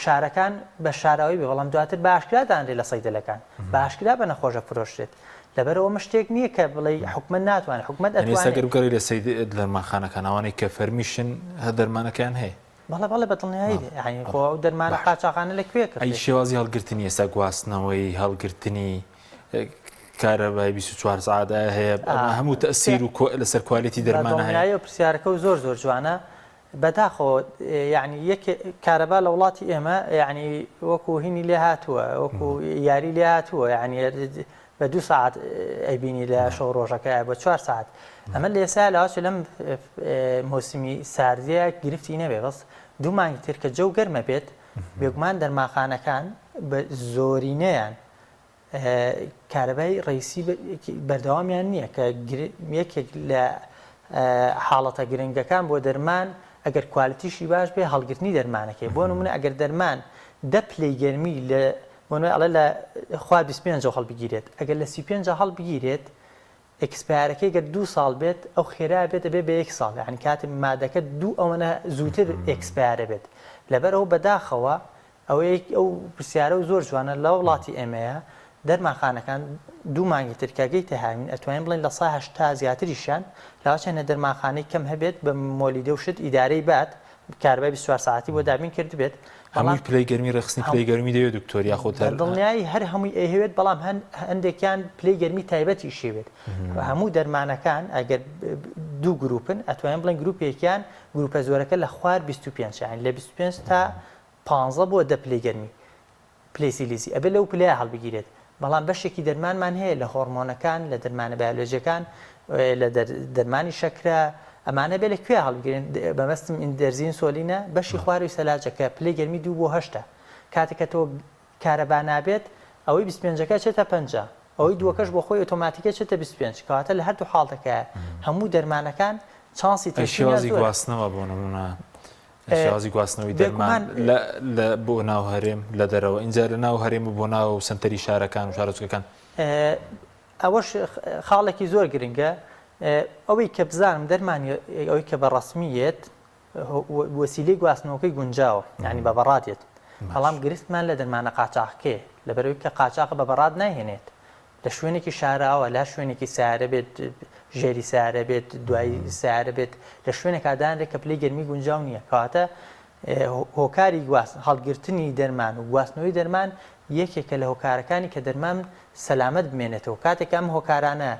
شارەکان بە شاراوەی بێ بەڵام دواتر بە ئاشکرا دانرێ لە سەیدەلەکان بە ئاشکرا بە نەخۆشە فرۆشرێت لەبەرئەوە ئەمە شتێک نییە کە بڵێی حکومەت ناتوانێت حکومەت یانی ئێستا ئەتوانێت. گەر بگەڕێی لە سەید دەرمانخانەکان ئەوانەی کە فەرمیشن هەر دەرمانەکەیان هەیە؟ بەڵێ بەڵێ بە دڵنیایی بەڵێ یانی بەڵێ خۆ ئەو دەرمانە باشە قاچاغانە لە کوێ ئەی کڕدرێت؟ شێوازی هەڵگرتنی ئێستا گواستنەوەی هەڵگرتنی کارەبای 24 سەعات ئایا هەیە ئەمە هەموو تەئسیر و لەسەر quality بە دەرمانە هەیە؟ دڵنیاییەوە پرسیارەکەو زۆر زۆر جوانە بەداخەوە یەعنی یەکێ کارەبا لە وڵاتی ئێمە یەعنی وەکو هینی لێ هاتووە وەکو یاری لێ هاتووە یەعنی بە دوو ساعت ئەیبینی لە شەو ڕۆژەکە بە چوار ساعت ئەمە لە ئێستا لاوەچێ لەم مۆسمی ساردیە گرفتی نەبێ بەس دوو مانگی تر کە جەو گەرمە بێت بێگومان دەرمانخانەکان بە زۆرینەیان کارەبای ڕەیسی بەردەوامیان نییە کە یەکێک لە حاڵەتە گرنگەکان بۆ دەرمان ئەگەر quality شی باش بێ هەڵگرتنی دەرمانەکەی بۆ نمونە ئەگەر دەرمان دە پلەی گەرمی لە بۆ نمونە ئەڵێ لە خوار 25 هەڵبگیرێت ئەگەر لە 35 هەڵبگیرێت expire ەکەی گەر دوو ساڵ بێت ئەو خێرا بێت ئەبێ بە یەک ساڵ یعنی کاتێ مادەکە دوو ئەوەنە زووتر expire ە بێت لەبەرئەوە بەداخەوە ئەوەی ئەو پرسیارە و زۆر جوانە لە وڵاتی ئێمەیە دەرمانخانەکان دوو مانگی تر کە گەیتە هاوین ئەتوانین بڵێین 80% زیاتریشیان لاوەچێنە دەرمانخانەی کەم هەبێت بە مۆلیدە و شت ئیدارەی بات کارەبای 24 ساعتی بۆ دابین کردبێت هەمووی پلەی گەرمی ڕێکخستنی پلەی گەرمی دەوێت دکتۆر یاخود هەر دڵنیایی هەر هەمووی ئەیهەوێت بەڵام هەن هەندێکیان پلەی گەرمی تایبەتی شێوێت هەموو دەرمانەکان ئەگەر دوو گروپن ئەتوانین بڵێن گروپێکیان گروپە زۆرەکە لە خوار 25 یانی لە 25 تا 15 بۆ دە پلەی گەرمی پلەی سیلیزی ئەبێ لەو پلەیە هەڵبگیرێت، بەڵام بەشێکی دەرمانمان هەیە لە هۆڕمۆنەکان، لە دەرمانە بایۆلۆجیەکان، لە دەرمانی شەکرە، ئەمانە بێ لە کوێ هەڵبگیرێن، مەبەستم دەرزی ئینسۆلینە، بەشی خواروی سەلاجە کە پلەی گەرمی دوو بۆ هەشتە، کاتێک کە تۆ کارەبا نابێت ئەوەی 25 ەکە ئەچێتە 50، ئەوەی دووەکەش بۆ خۆی ئۆتۆماتیکی ئەچێتە 25، کەواتە لە هەردوو حاڵتەکە هەموو دەرمانەکان چانسی ئەی تێکچوونیان شێوازی زۆرە. گواستنەوە بۆ نموونە شێوازی گواستنەوەی دەرمان لە بۆ ناو هەرێم لە دەرەوە ئینجا لە ناو هەرێم و بۆ ناو سنتەری شارەکان و شارۆچکەکان. ئەوەش خاڵێکی زۆر گرنگە ئەوەی کە بزانم دەرمانی ئەوەی کە بە ڕەسمی یەت وەسیلەی گواستنەوەکەی گونجاوە یعنی بە بەڕاد یەت بەڵام گرفتمان لە دەرمانە قاچاخەکەیە لەبەرئەوەی کە قاچاخە بە بەڕاد نایهێنێت لە شوێنێکی شاراوە، لە هەر شوێنێکی سەیارە بێت، ژێری سەیارە بێت، دوای سەیارە بێت، لە شوێنێکا دانرێت کە پلەی گەرمی گونجاو نییە، کەواتە هۆکاری گواست هەڵگرتنی دەرمان و گواستنەوەی دەرمان یەکێکە لە هۆکارەکانی کە دەرمان سەلامەت بمێنێتەوە، کاتێک کە ئەم هۆکارانە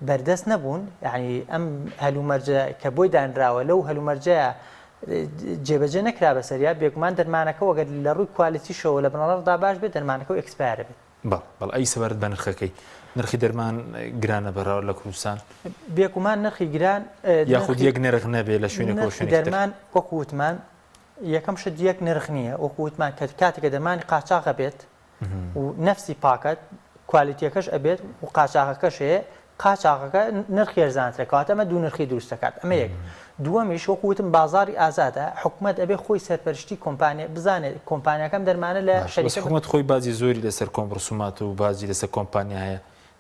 بەردەست نەبوون، یانی ئەم هەلومەرجە کە بۆی دانراوە لەو هەلومەرجەیا جێبەجێ نەکرا بەسەریا، بێگومان دەرمانەکە وەگەر لە ڕووی quality شەوە لە بنەڕەتدا باش بێت دەرمانەکە و expire ئەبێت. بەڵێ بەڵێ ئەی سەبارەت بە نرخەکەی نرخی دەرمان گرانە بەراورد لە کوردستان؟ بێگومان نرخی گران یاخود یەک نرخ نەبێ لە شوێنێک بۆ شوێنێکی تر؟ دەرمان وەکو وتمان یەکەم شت یەک نرخ نییە وەکو وتمان کە کاتێک کە دەرمانی قاچاغ ئەبێت و نەفسی پاکەت quality یەکەش ئەبێت و قاچاغەکەش هەیە قاچاغەکە نرخی هەرزانترە کەواتە ئەمە دوو نرخی دروست دەکات ئەمە یەک دووەمیش وەکو وتم بازاڕی ئازادە حکومەت ئەبێ خۆی سەرپەرشتی کۆمپانیا بزانێت کۆمپانیاکەم دەرمانە لە باشە بەس شەریکە حکومەت خۆی باجی زۆری لەسەر کۆم ڕسومات و باجی لەسەر کۆمپانیا هەیە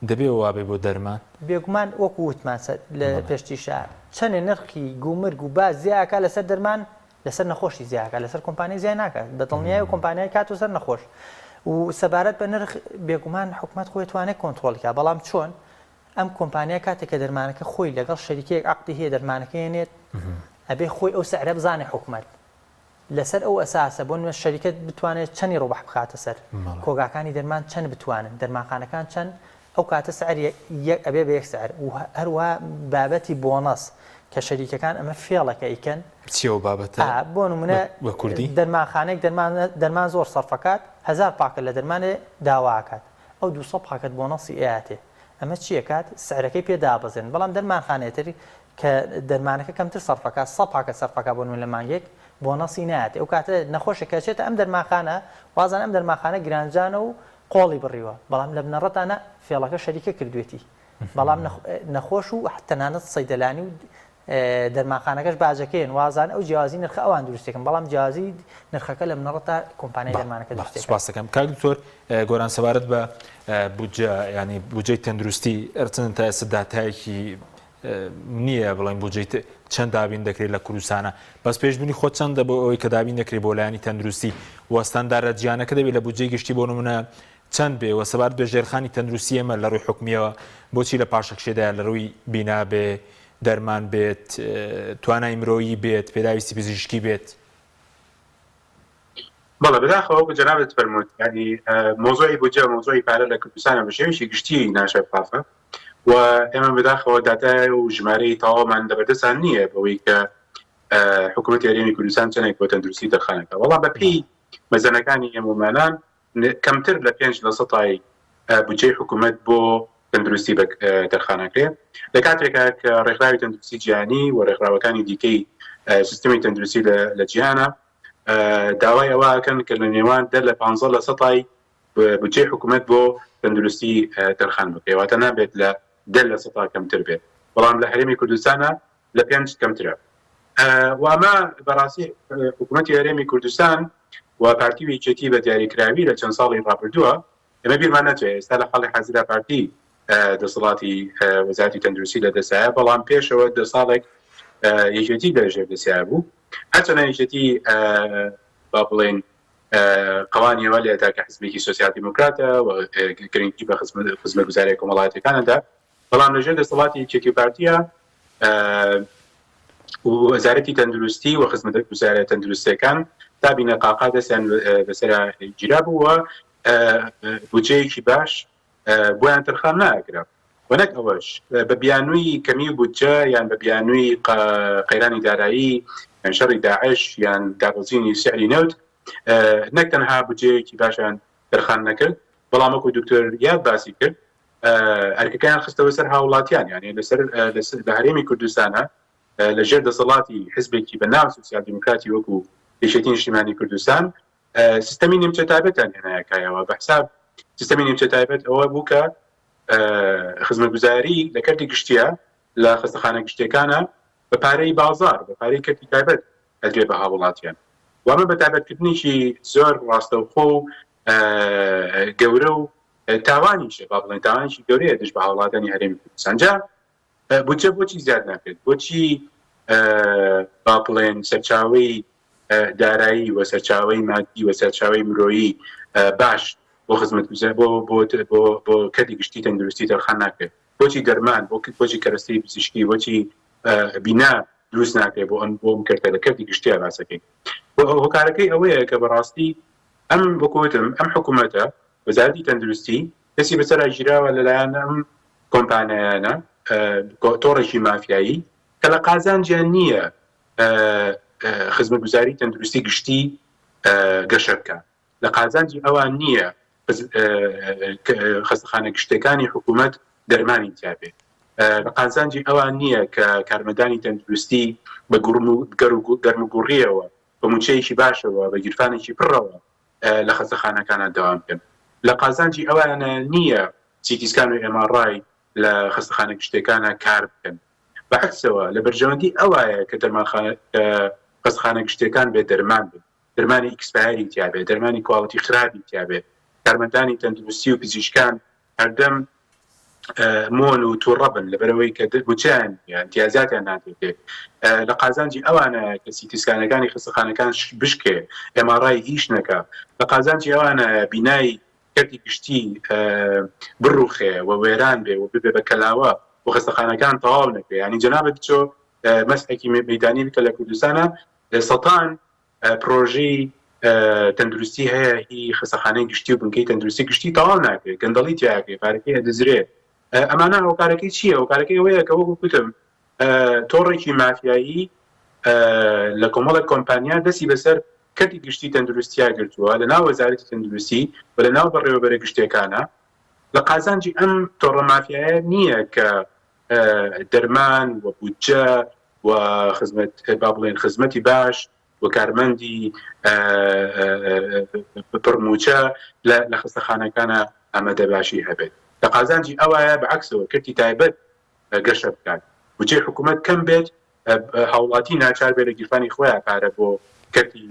دەبێ وابێ بۆ دەرمان؟ بێگومان وەکو وتمان سەر لە بەڵێ. پێشتریشا چەنێ نرخی گومرگ و باج زیا ئەکا لەسەر دەرمان لەسەر نەخۆشی زیا ئەکا لەسەر کۆمپانیای زیا ناکات بە دڵنیایەوە کۆمپانیای کاتۆ سەر نەخۆش و سەبارەت بە نرخ بێگومان حکومەت خۆی توانێت کۆنترۆڵی کا بەڵام چۆن ئەم کۆمپانیا کاتێک کە دەرمانەکە خۆی لەگەڵ شەریکەیەک عەقدی هەیە دەرمانەکە هێنێت ئەبێ خۆی ئەو سعرە بزانێ حکومەت لەسەر ئەو ئەساسە بۆ نمونە شەریکەت بتوانێت چەنی ڕبح بخاتە سەر کۆگاکانی دەرمان چەند بتوانن دەرمانخانەکان چەند ئەو کاتە سعر یەک ئەبێ بە یەک سعر و هەروەها بابەتی بۆنەس کە شەریکەکان ئەمە فێڵەکە ئەیکەن. چیە ئەو بابەتە ئا بۆ نمونە بە کوردی؟ دەرمانخانەیەک دەرمان دەرمان زۆر سەرفەکات هەزار پاکەت لە دەرمانێ داوا ئەکات. ئەو 200 پاکەت بۆنەسی ئەیاتێ ئەمە چی ئەکات سعرەکەی پێ دابەزێن بەڵام دەرمانخانەیە تر کە دەرمانەکە کەمتر سەرفەکا 100 پاکەت سەرفەکا بۆ نمونە لە مانگێک بۆنەسی نایەتێ ئەو کاتە نەخۆشێک کە ئەچێتە ئەم دەرمانخانە وازانە ئەم دەرمانخانە گرانجانە و قۆڵی بڕیوە بەڵام لە بنەڕەتا نا فێڵەکە شەریکە کردوێتی بەڵام نەخۆش و تەنانەت سەیدەلانی و دەرمانخانەکەش باجەکەیەن وازان ئەو جیاوازی نرخە ئەوان دروستێکن بەڵام جیاوازی نرخەکە لە بنەڕەتا کۆمپانیای دەرمانەکە دروستێکە. سپاس دەکەم کاک دکتۆر گۆران سەبارەت بە بودجە ینی بودجەی تەندروستی ئەرچەند تا ئێستا داتایەکی نییە بڵێن بودجەی چەند دابین دەکرێت لە کوردستانە بەس پێشبینی خۆ چەندە بۆ ئەوەی کە دابین دەکرێت بۆ لایەنی تەندروستی وەستاندارە جیانەکە دەبێت لە بودجەی گشتی بۆ نمونە چەند بێ وە سەبارەت بە ژێرخانی تەندروستی ئێمە لە ڕووی حکومیەوە بۆچی لە پاشەکشێدایە لە ڕووی بینا بێ دەرمان بێت توانای مرۆیی بێت پێداویستی پزیشکی بێت؟ بەڵێ بەداخەوە وەکو جەنابت فەرمووت یانی مەوزوعی بودجە مەوزوعی پارە لە کوردستانە بە شێوەیەکی گشتی ناشەفافە و ئێمە بەداخەوە داتای و ژمارەی تەواومان لەبەردەستان نییە بەوەی کە حکوومەتی هەرێمی کوردستان چەندێک بۆ تەندروستی تەرخانەکە بەڵام بەپێی مەزەنەکانی ئێمەمانان کەمتر لە پێنج لە سەتای بودجەی حکوومەت بۆ تەندروستی تەرخانەکرێ لە کاتێکا کە ڕێکخراوی تەندروستی جیهانی و ڕێکخراوەکانی دیکەی سیستمی تەندروستی لە جیهانە داوای ئەوە ئەکەن کە لە نێوان دە لە 15 لە سەتای بودجەی حکوومەت بۆ تەندروستی تەرخان بکرێ واتە نابێت لە دە لە سەتا کەمتر بێت بەڵام لە هەرێمی کوردستانە لە پێنج کەمترە و ئەمە بەڕاستی حکوومەتی هەرێمی کوردستان و پارتی و یەکێتی بە دیاریکراوی لە چەند ساڵی ڕابردووە ئێمە بیرمان نەچێت ئێستا لە حاڵی حازرا پارتی دەسەڵاتی وەزارەتی تەندروستی لە دەستایە بەڵام پێشەوە دە ساڵێک یەکێتی لە ژێر دەستیا بوو هەرچەنە یەکێتی با بڵێن قوانیەوە لێدا کە حزبێکی سۆسیال دیموکراتە و گرنگی بە خزمەتگوزاریە کۆمەڵایەتیەکاندا بەڵام لەژێر دەسەڵاتی یەکێتی و پارتیە وەزارەتی تەندروستی و خزمەتگوزارە تەندروستیەکان تا بینەقاقا دەستیان بەسەرا گیرا بوو و بودجەیەکی باش بۆیان تەرخان ناکرا و نەک ئەوەش بە بیانووی کەمی بودجە یان بە بیانووی قەیرانی دارایی یان شەڕی داعش یان دابەزینی سعری نەوت نەک تەنها بودجەیەکی باشیان تەرخان نەکرد بەڵام وەکو دکتۆر یاد باسی کرد ئەرکەکەیان خستەوە سەر هاوڵاتیان یانێ لەسەر لە هەرێمی کوردستانە لە ژێر دەسەڵاتی حزبێکی بە ناو سوسیال دیموکراتی وەکو یەکێتی نیشتیمانی کوردستان سیستەمی نیمچە تایبەتیان هێنایە کایەوە بە حساب سیستەمی نیمچە تایبەت ئەوە بوو کە خزمەتگوزاری لە کەرتی گشتیە لە خەستەخانە گشتیەکانە بە پارەی بازار بە پارەی کەرتی تایبەت ئەدرێ بە هاوڵاتیان و ئەمە بە تایبەتکردنێکی زۆر ڕاستەوخۆ و گەورە و تاوانیشە با بڵێن تاوانێکی گەورەیە دژ بە هاوڵاتیانی هەرێمی کوردستان جا بودجە بۆچی زیاد ناکرێت بۆچی با بڵێن سەرچاوەی دارایی و سەرچاوەی مادی و سەرچاوەی مرۆیی باش بۆ خزمەتگوزار بۆ بۆ بۆ بۆ کەرتی گشتی تەندروستی تەرخان ناکرێت بۆچی دەرمان بۆ بۆچی کەرەستەی پزیشکی بۆچی بینا دروست ناکرێت بۆ ئەم بۆ ئەم کەرتە لە کەرتی گشتیا باسەکەی هۆکارەکەی ئەوەیە کە بەڕاستی ئەم وەکوتم ئەم حکوومەتە وەزارەتی تەندروستی دەستی بەسەرا گیراوە لەلایەن ئەم کۆمپانیایانە تۆڕێکی مافیایی کە لە قازانجیان نییە خزمەتگوزاری تەندروستی گشتی گەشە بکە لە قازانجی ئەوان نییە خەستەخانە گشتەکانی حکوومەت دەرمانی تیابێ لە قازانجی ئەوان نییە کە کارمەندانی تەندروستی بە گەرم و گوڕیەوە بە موچەیەکی باشەوە بە گیرفانێکی پڕەوە لە خەستەخانەکانە دەوام بکەن لە قازانجی ئەوانە نییە CT scan و MRI لە خەستەخانە گشتیەکانە کار بکەن بە عەکسەوە لە بەرژەوەندی ئەوایە کە دەرمانخانە کە خەستەخانە گشتیەکان بێ دەرمان بن دەرمانی expire ی تیابێ دەرمانی quality خراپی تیابێ کارمەندانی تەندروستی و پزیشکان هەردەم مۆن و تووڕە بن لەبەرەوەی کە موچەیان نییە امتیازاتیان نادرێتێ لە قازانجی ئەوانە کە CT scan ەکانی خەستەخانەکان بشکێ MRI ئیش نەکا لە قازانجی ئەوانە بینای کەرتی گشتی بڕوخێ و وێران بێ و ببێ بە کەلاوە و خەستەخانەکان تەواو نەکرێ یانی جەنابت بچۆ مەسحێکی مەیدانی بکە لە کوردستانە سەتان پرۆژەی تەندروستی هەیە هی خەسەخانەی گشتی و بنکەی تەندروستی گشتی تەواو ناکرێت گەندەڵی تیاکرێ پارەکەی ئەدزرێ ئەمانە هۆکارەکەی چییە هۆکارەکەی ئەوەیە کە وەکو کوتم تۆڕێکی مافیایی لە کۆمەڵێک کۆمپانیا دەستی بەسەر کەرتی گشتی تەندروستیا گرتووە لە ناو وەزارەتی تەندروستی و لە ناو بەڕێوەبەرە گشتیەکانە. لە قازانجی ئەم تۆڕە مافیایە نییە کە دەرمان و بودجە و خزمەت با بڵێن خزمەتی باش و کارمەندی پڕ مووچە لە خەستەخانەکانە ئامادە باشی هەبێت. لە قازانجی ئەوایە بە عەکسەوە کەرتی تایبەت گەشە بکات، بودجەی حکوومەت کەم بێت، هاوڵاتی ناچار بێت لە گیرفانی خۆیان پارە بۆ کەرتی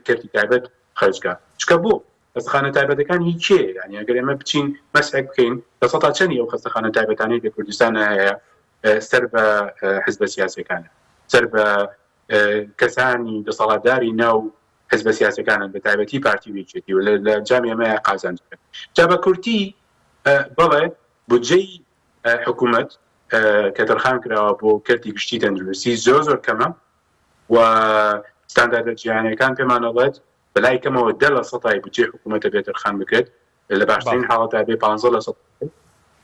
کەرتی تایبەت خەرج کا. چونکە بۆ؟ خەستەخانە تایبەتەکان هی کێیە؟ یانی ئەگەر ئێمە بچین مەسحێک بکەین لە سەتا چەنی ئەو خەستەخانە تایبەتانەی لە کوردستانا هەیە سەر بە حزبە سیاسیەکانە، سەر بە کەسانی دەسەڵاتداری ناو حزبە سیاسەکانن بە تایبەتی پارتی و یەکێتی و لە ئەنجامی ئەمەیە قازانج بکەن. جا بە کورتی بەڵێ بودجەی حکوومەت کە تەرخان کراوە بۆ کەرتی گشتی تەندروستی زۆر زۆر کەمە و ستانداردە جیهانیەکان پێمان ئەڵێت بەلای کەمەوە دە لە سەتای بودجەی حکوومەتە بێ تەرخان بکرێت لە باشترین حاڵەتا بێ پانزە لە سەد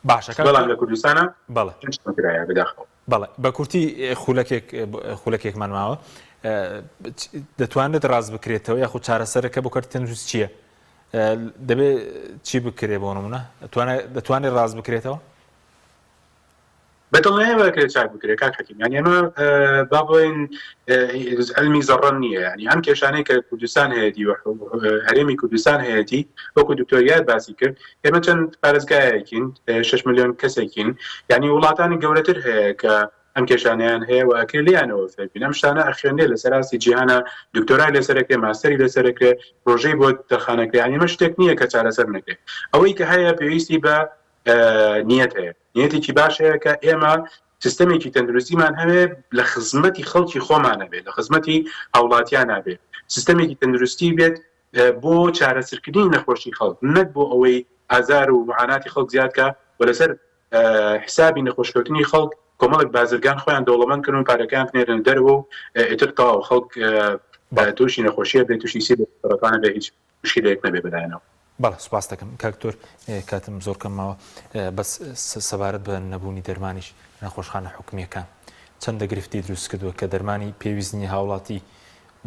باشە کاک بەڵام لە کوردستانا بەڵێ پێنج کرایە بەداخەوە. بەڵێ بە کورتی خولەکێک خولەکێکمان ماوە دەتوانرێت ڕاست بکرێتەوە یاخود چارەسەرەکە بۆ کەرتی تەندروست چییە؟ دەبێ چی بکرێ بۆ نمونە دەتوانێت ڕاست بکرێتەوە؟ بە دڵنیایەوە ئەکرێت چاک بکرێت کاک حەکیم یانی ئەمە با بڵێین عەلمی زەڕە نییە یانی ئەم کێشانەی کە کوردستان هەیەتی و هەرێمی کوردستان هەیەتی وەکو دکتۆر یار باسی کرد ئێمە چەند پارێزگایەکین 6 ملیۆن کەسێکین یانی وڵاتانی گەورەتر هەیە کە ئەم کێشانیان هەیە و ئەکرێ لێیانەوە فێربین ئەم شتانە ئەخوێنرێ لەسەر ئاستی جیهانە دکتۆرای لەسەرەکرێ ماستەری لەسەرەکرێ پرۆژەی بۆ تەرخانەکرێ یانی ئەمە شتێک نییە کە چارەسەر نەکرێ ئەوەی کە هەیە پێویستی بە نیەت هەیە نیەتێکی باش هەیە کە ئێمە سیستەمێکی تەندروستیمان هەوێ لە خزمەتی خەڵکی خۆمانە بێت لە خزمەتی هاوڵاتیانە بێت سیستەمێکی تەندروستی بێت بۆ چارەسەرکردنی نەخۆشی خەڵک نەک بۆ ئەوەی ئازار و معاناتی خەڵک زیادکە و لەسەر حسابی نەخۆشکەوتنی خەڵک کۆمەڵێک بازرگان خۆیان دەوڵەمەند کردن و پارەکەیان بنێرنە دەرەوە و ئیتر تەواو خەڵک تووشی نەخۆشیە بێت تووشی سیل و سەرەتانە بێ هیچ مشکلەیەک نەبێ بەلایەنەوە. بەڵێ سوپاست دەکەم کاک دکتۆر کاتم زۆر کەم ماوە بەس سەبارەت بە نەبوونی دەرمانیش نەخۆشخانە حکومییەکان چەندە گرفتی دروست کردووە کە دەرمانی پێویست نییە هاوڵاتی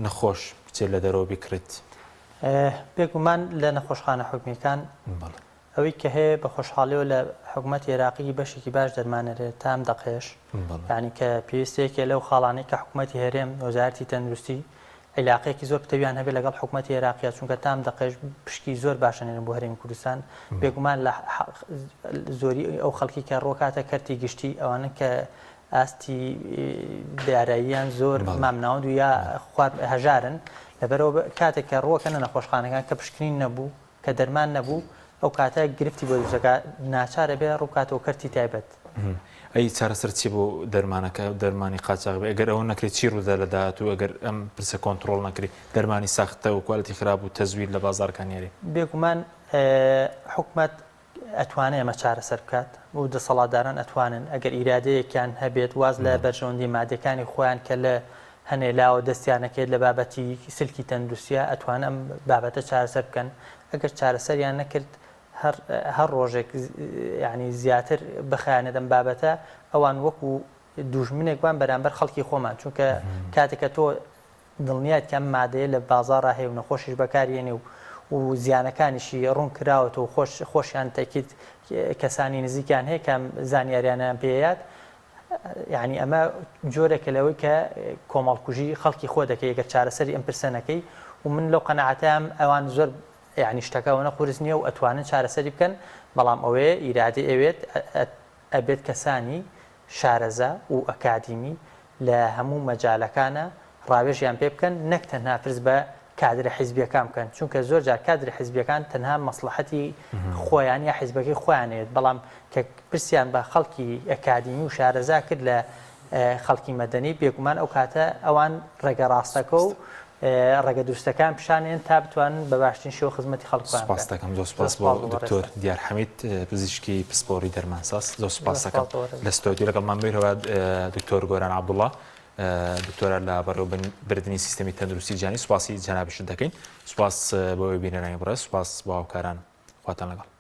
نەخۆش بچێت لە دەرەوە بیکڕێت؟ بێگومان لە نەخۆشخانە حکومییەکان ئەوەی کە هەیە بە خۆشحاڵیەوە لە حکومەتی عێراقی بەشێکی باش دەرمان ئەرێت تا ئەم دەقەیەش یانی کە پێویستە یەکێ لەو خاڵانەی کە حکومەتی هەرێم وەزارەتی تەندروستی عیلاقەیەکی زۆر پتەویان هەبێت لەگەڵ حکومەتی عێراقیا چونکە تا ئەم دەقەیەش پشکی زۆر باش ئەنێرن بۆ هەرێمی کوردستان بێگومان لە زۆری ئەو خەڵکی کە ڕۆکاتە کەرتی گشتی ئەوانە کە ئاستی داراییان زۆر مامناوەند و یا خوار هەژارن لەبەرەوە کاتێک کە ڕوەکەنە نەخۆشخانەکان کە پشکنین نەبوو کە دەرمان نەبوو ئەو کاتە گرفتی بۆ دروست دەکات ناچار ئەبێ ڕووبکاتەوە کەرتی تایبەت. ئەی چارەسەر چیە بۆ دەرمانەکە دەرمانی قاچاغ بێ ئەگەر ئەوە نەکرێت چی ڕوودا لە داهاتوو ئەگەر ئەم پرسە کۆنتڕۆڵ نەکرێت دەرمانی ساختە و کوالێتی خراپ و تەزویر لە بازاڕەکانی هەرێم؟ بێگومان حکومەت ئەتوانێ ئەمە چارەسەر بکات و دەسەڵاتداران ئەتوانن ئەگەر ئیرادەیەکیان هەبێت واز لە بەرژەوەندی مادیەکانی خۆیان کە لە هەنێ لاوە دەستیان ئەکەوێت لە بابەتی سلکی تەندروستیا ئەتوانن ئەم بابەتە چارەسەر بکەن ئەگەر چارەسەریان نەکرد هەر هەر ڕۆژێک یانی زیاتر بخایەنێت ئەم بابەتە ئەوان وەکو دوژمنێک وان بەرامبەر خەڵکی خۆمان چونکە کاتێک کە تۆ دڵنیایت کە ئەم مادەیە لە بازاڕا هەیە و نەخۆشیش بەکاریێنێ و و زیانەکانیشی ڕوون کراوەتەوە و خۆش خۆشیان تەکید کەسانی نزیکیان هەیە کە ئەم زانیاریانەیان پێیات یانی ئەمە جۆرێکە لەوەی کە کۆمەڵکوژی خەڵکی خۆ دەکەی گەر چارەسەری ئەم پرسە نەکەی و من لەو قەناعەتەم ئەوان زۆر یانی شتەکە ئەوەنە قورس نییە و ئەتوانن چارەسەری بکەن بەڵام ئەوەیە ئیرادەی ئەوێت ئەبێت کەسانی شارەزا و ئەکادیمی لە هەموو مەجالەکانا ڕاوێژیان پێ بکەن نەک تەنها پرس بە کادرە حیزبیەکان بکەن چونکە زۆر جار کادرە حیزبیەکان تەنها مەسڵەحەتی خۆیان یا حیزبەکەی خۆیان ئەوێت بەڵام کە پرسیان بە خەڵکی ئەکادیمی و شارەزا کرد لە خەڵکی مەدەنی بێگومان ئەو کاتە ئەوان ڕێگە ڕاستەکە و ڕێگە دروستەکان پیشانێن تا بتوانن بە باشترین شێوە خزمەتی خەڵک خۆیان سپاس بکەن. دەکەم زۆر سپاس زۆر بۆ سپاس بۆ دکتۆر بەڕێزتان. دیار حەمید پزیشکی پسپۆڕی دەرمانساز زۆر زۆر سپاس سپاس دەکەم بۆ بەڕێزتان. لە ستۆدیۆ لەگەڵمان بووی هەروەها دکتۆر گۆران عەبدوڵڵا دکتۆرا لە بەڕێوەبردنی سیستەمی تەندروستی جیهانی سوپاسی جەنابیشت دەکەین سوپاس بۆ بینەرانی بەڕێز سوپاس بۆ هاوکاران خواتان لەگەڵ.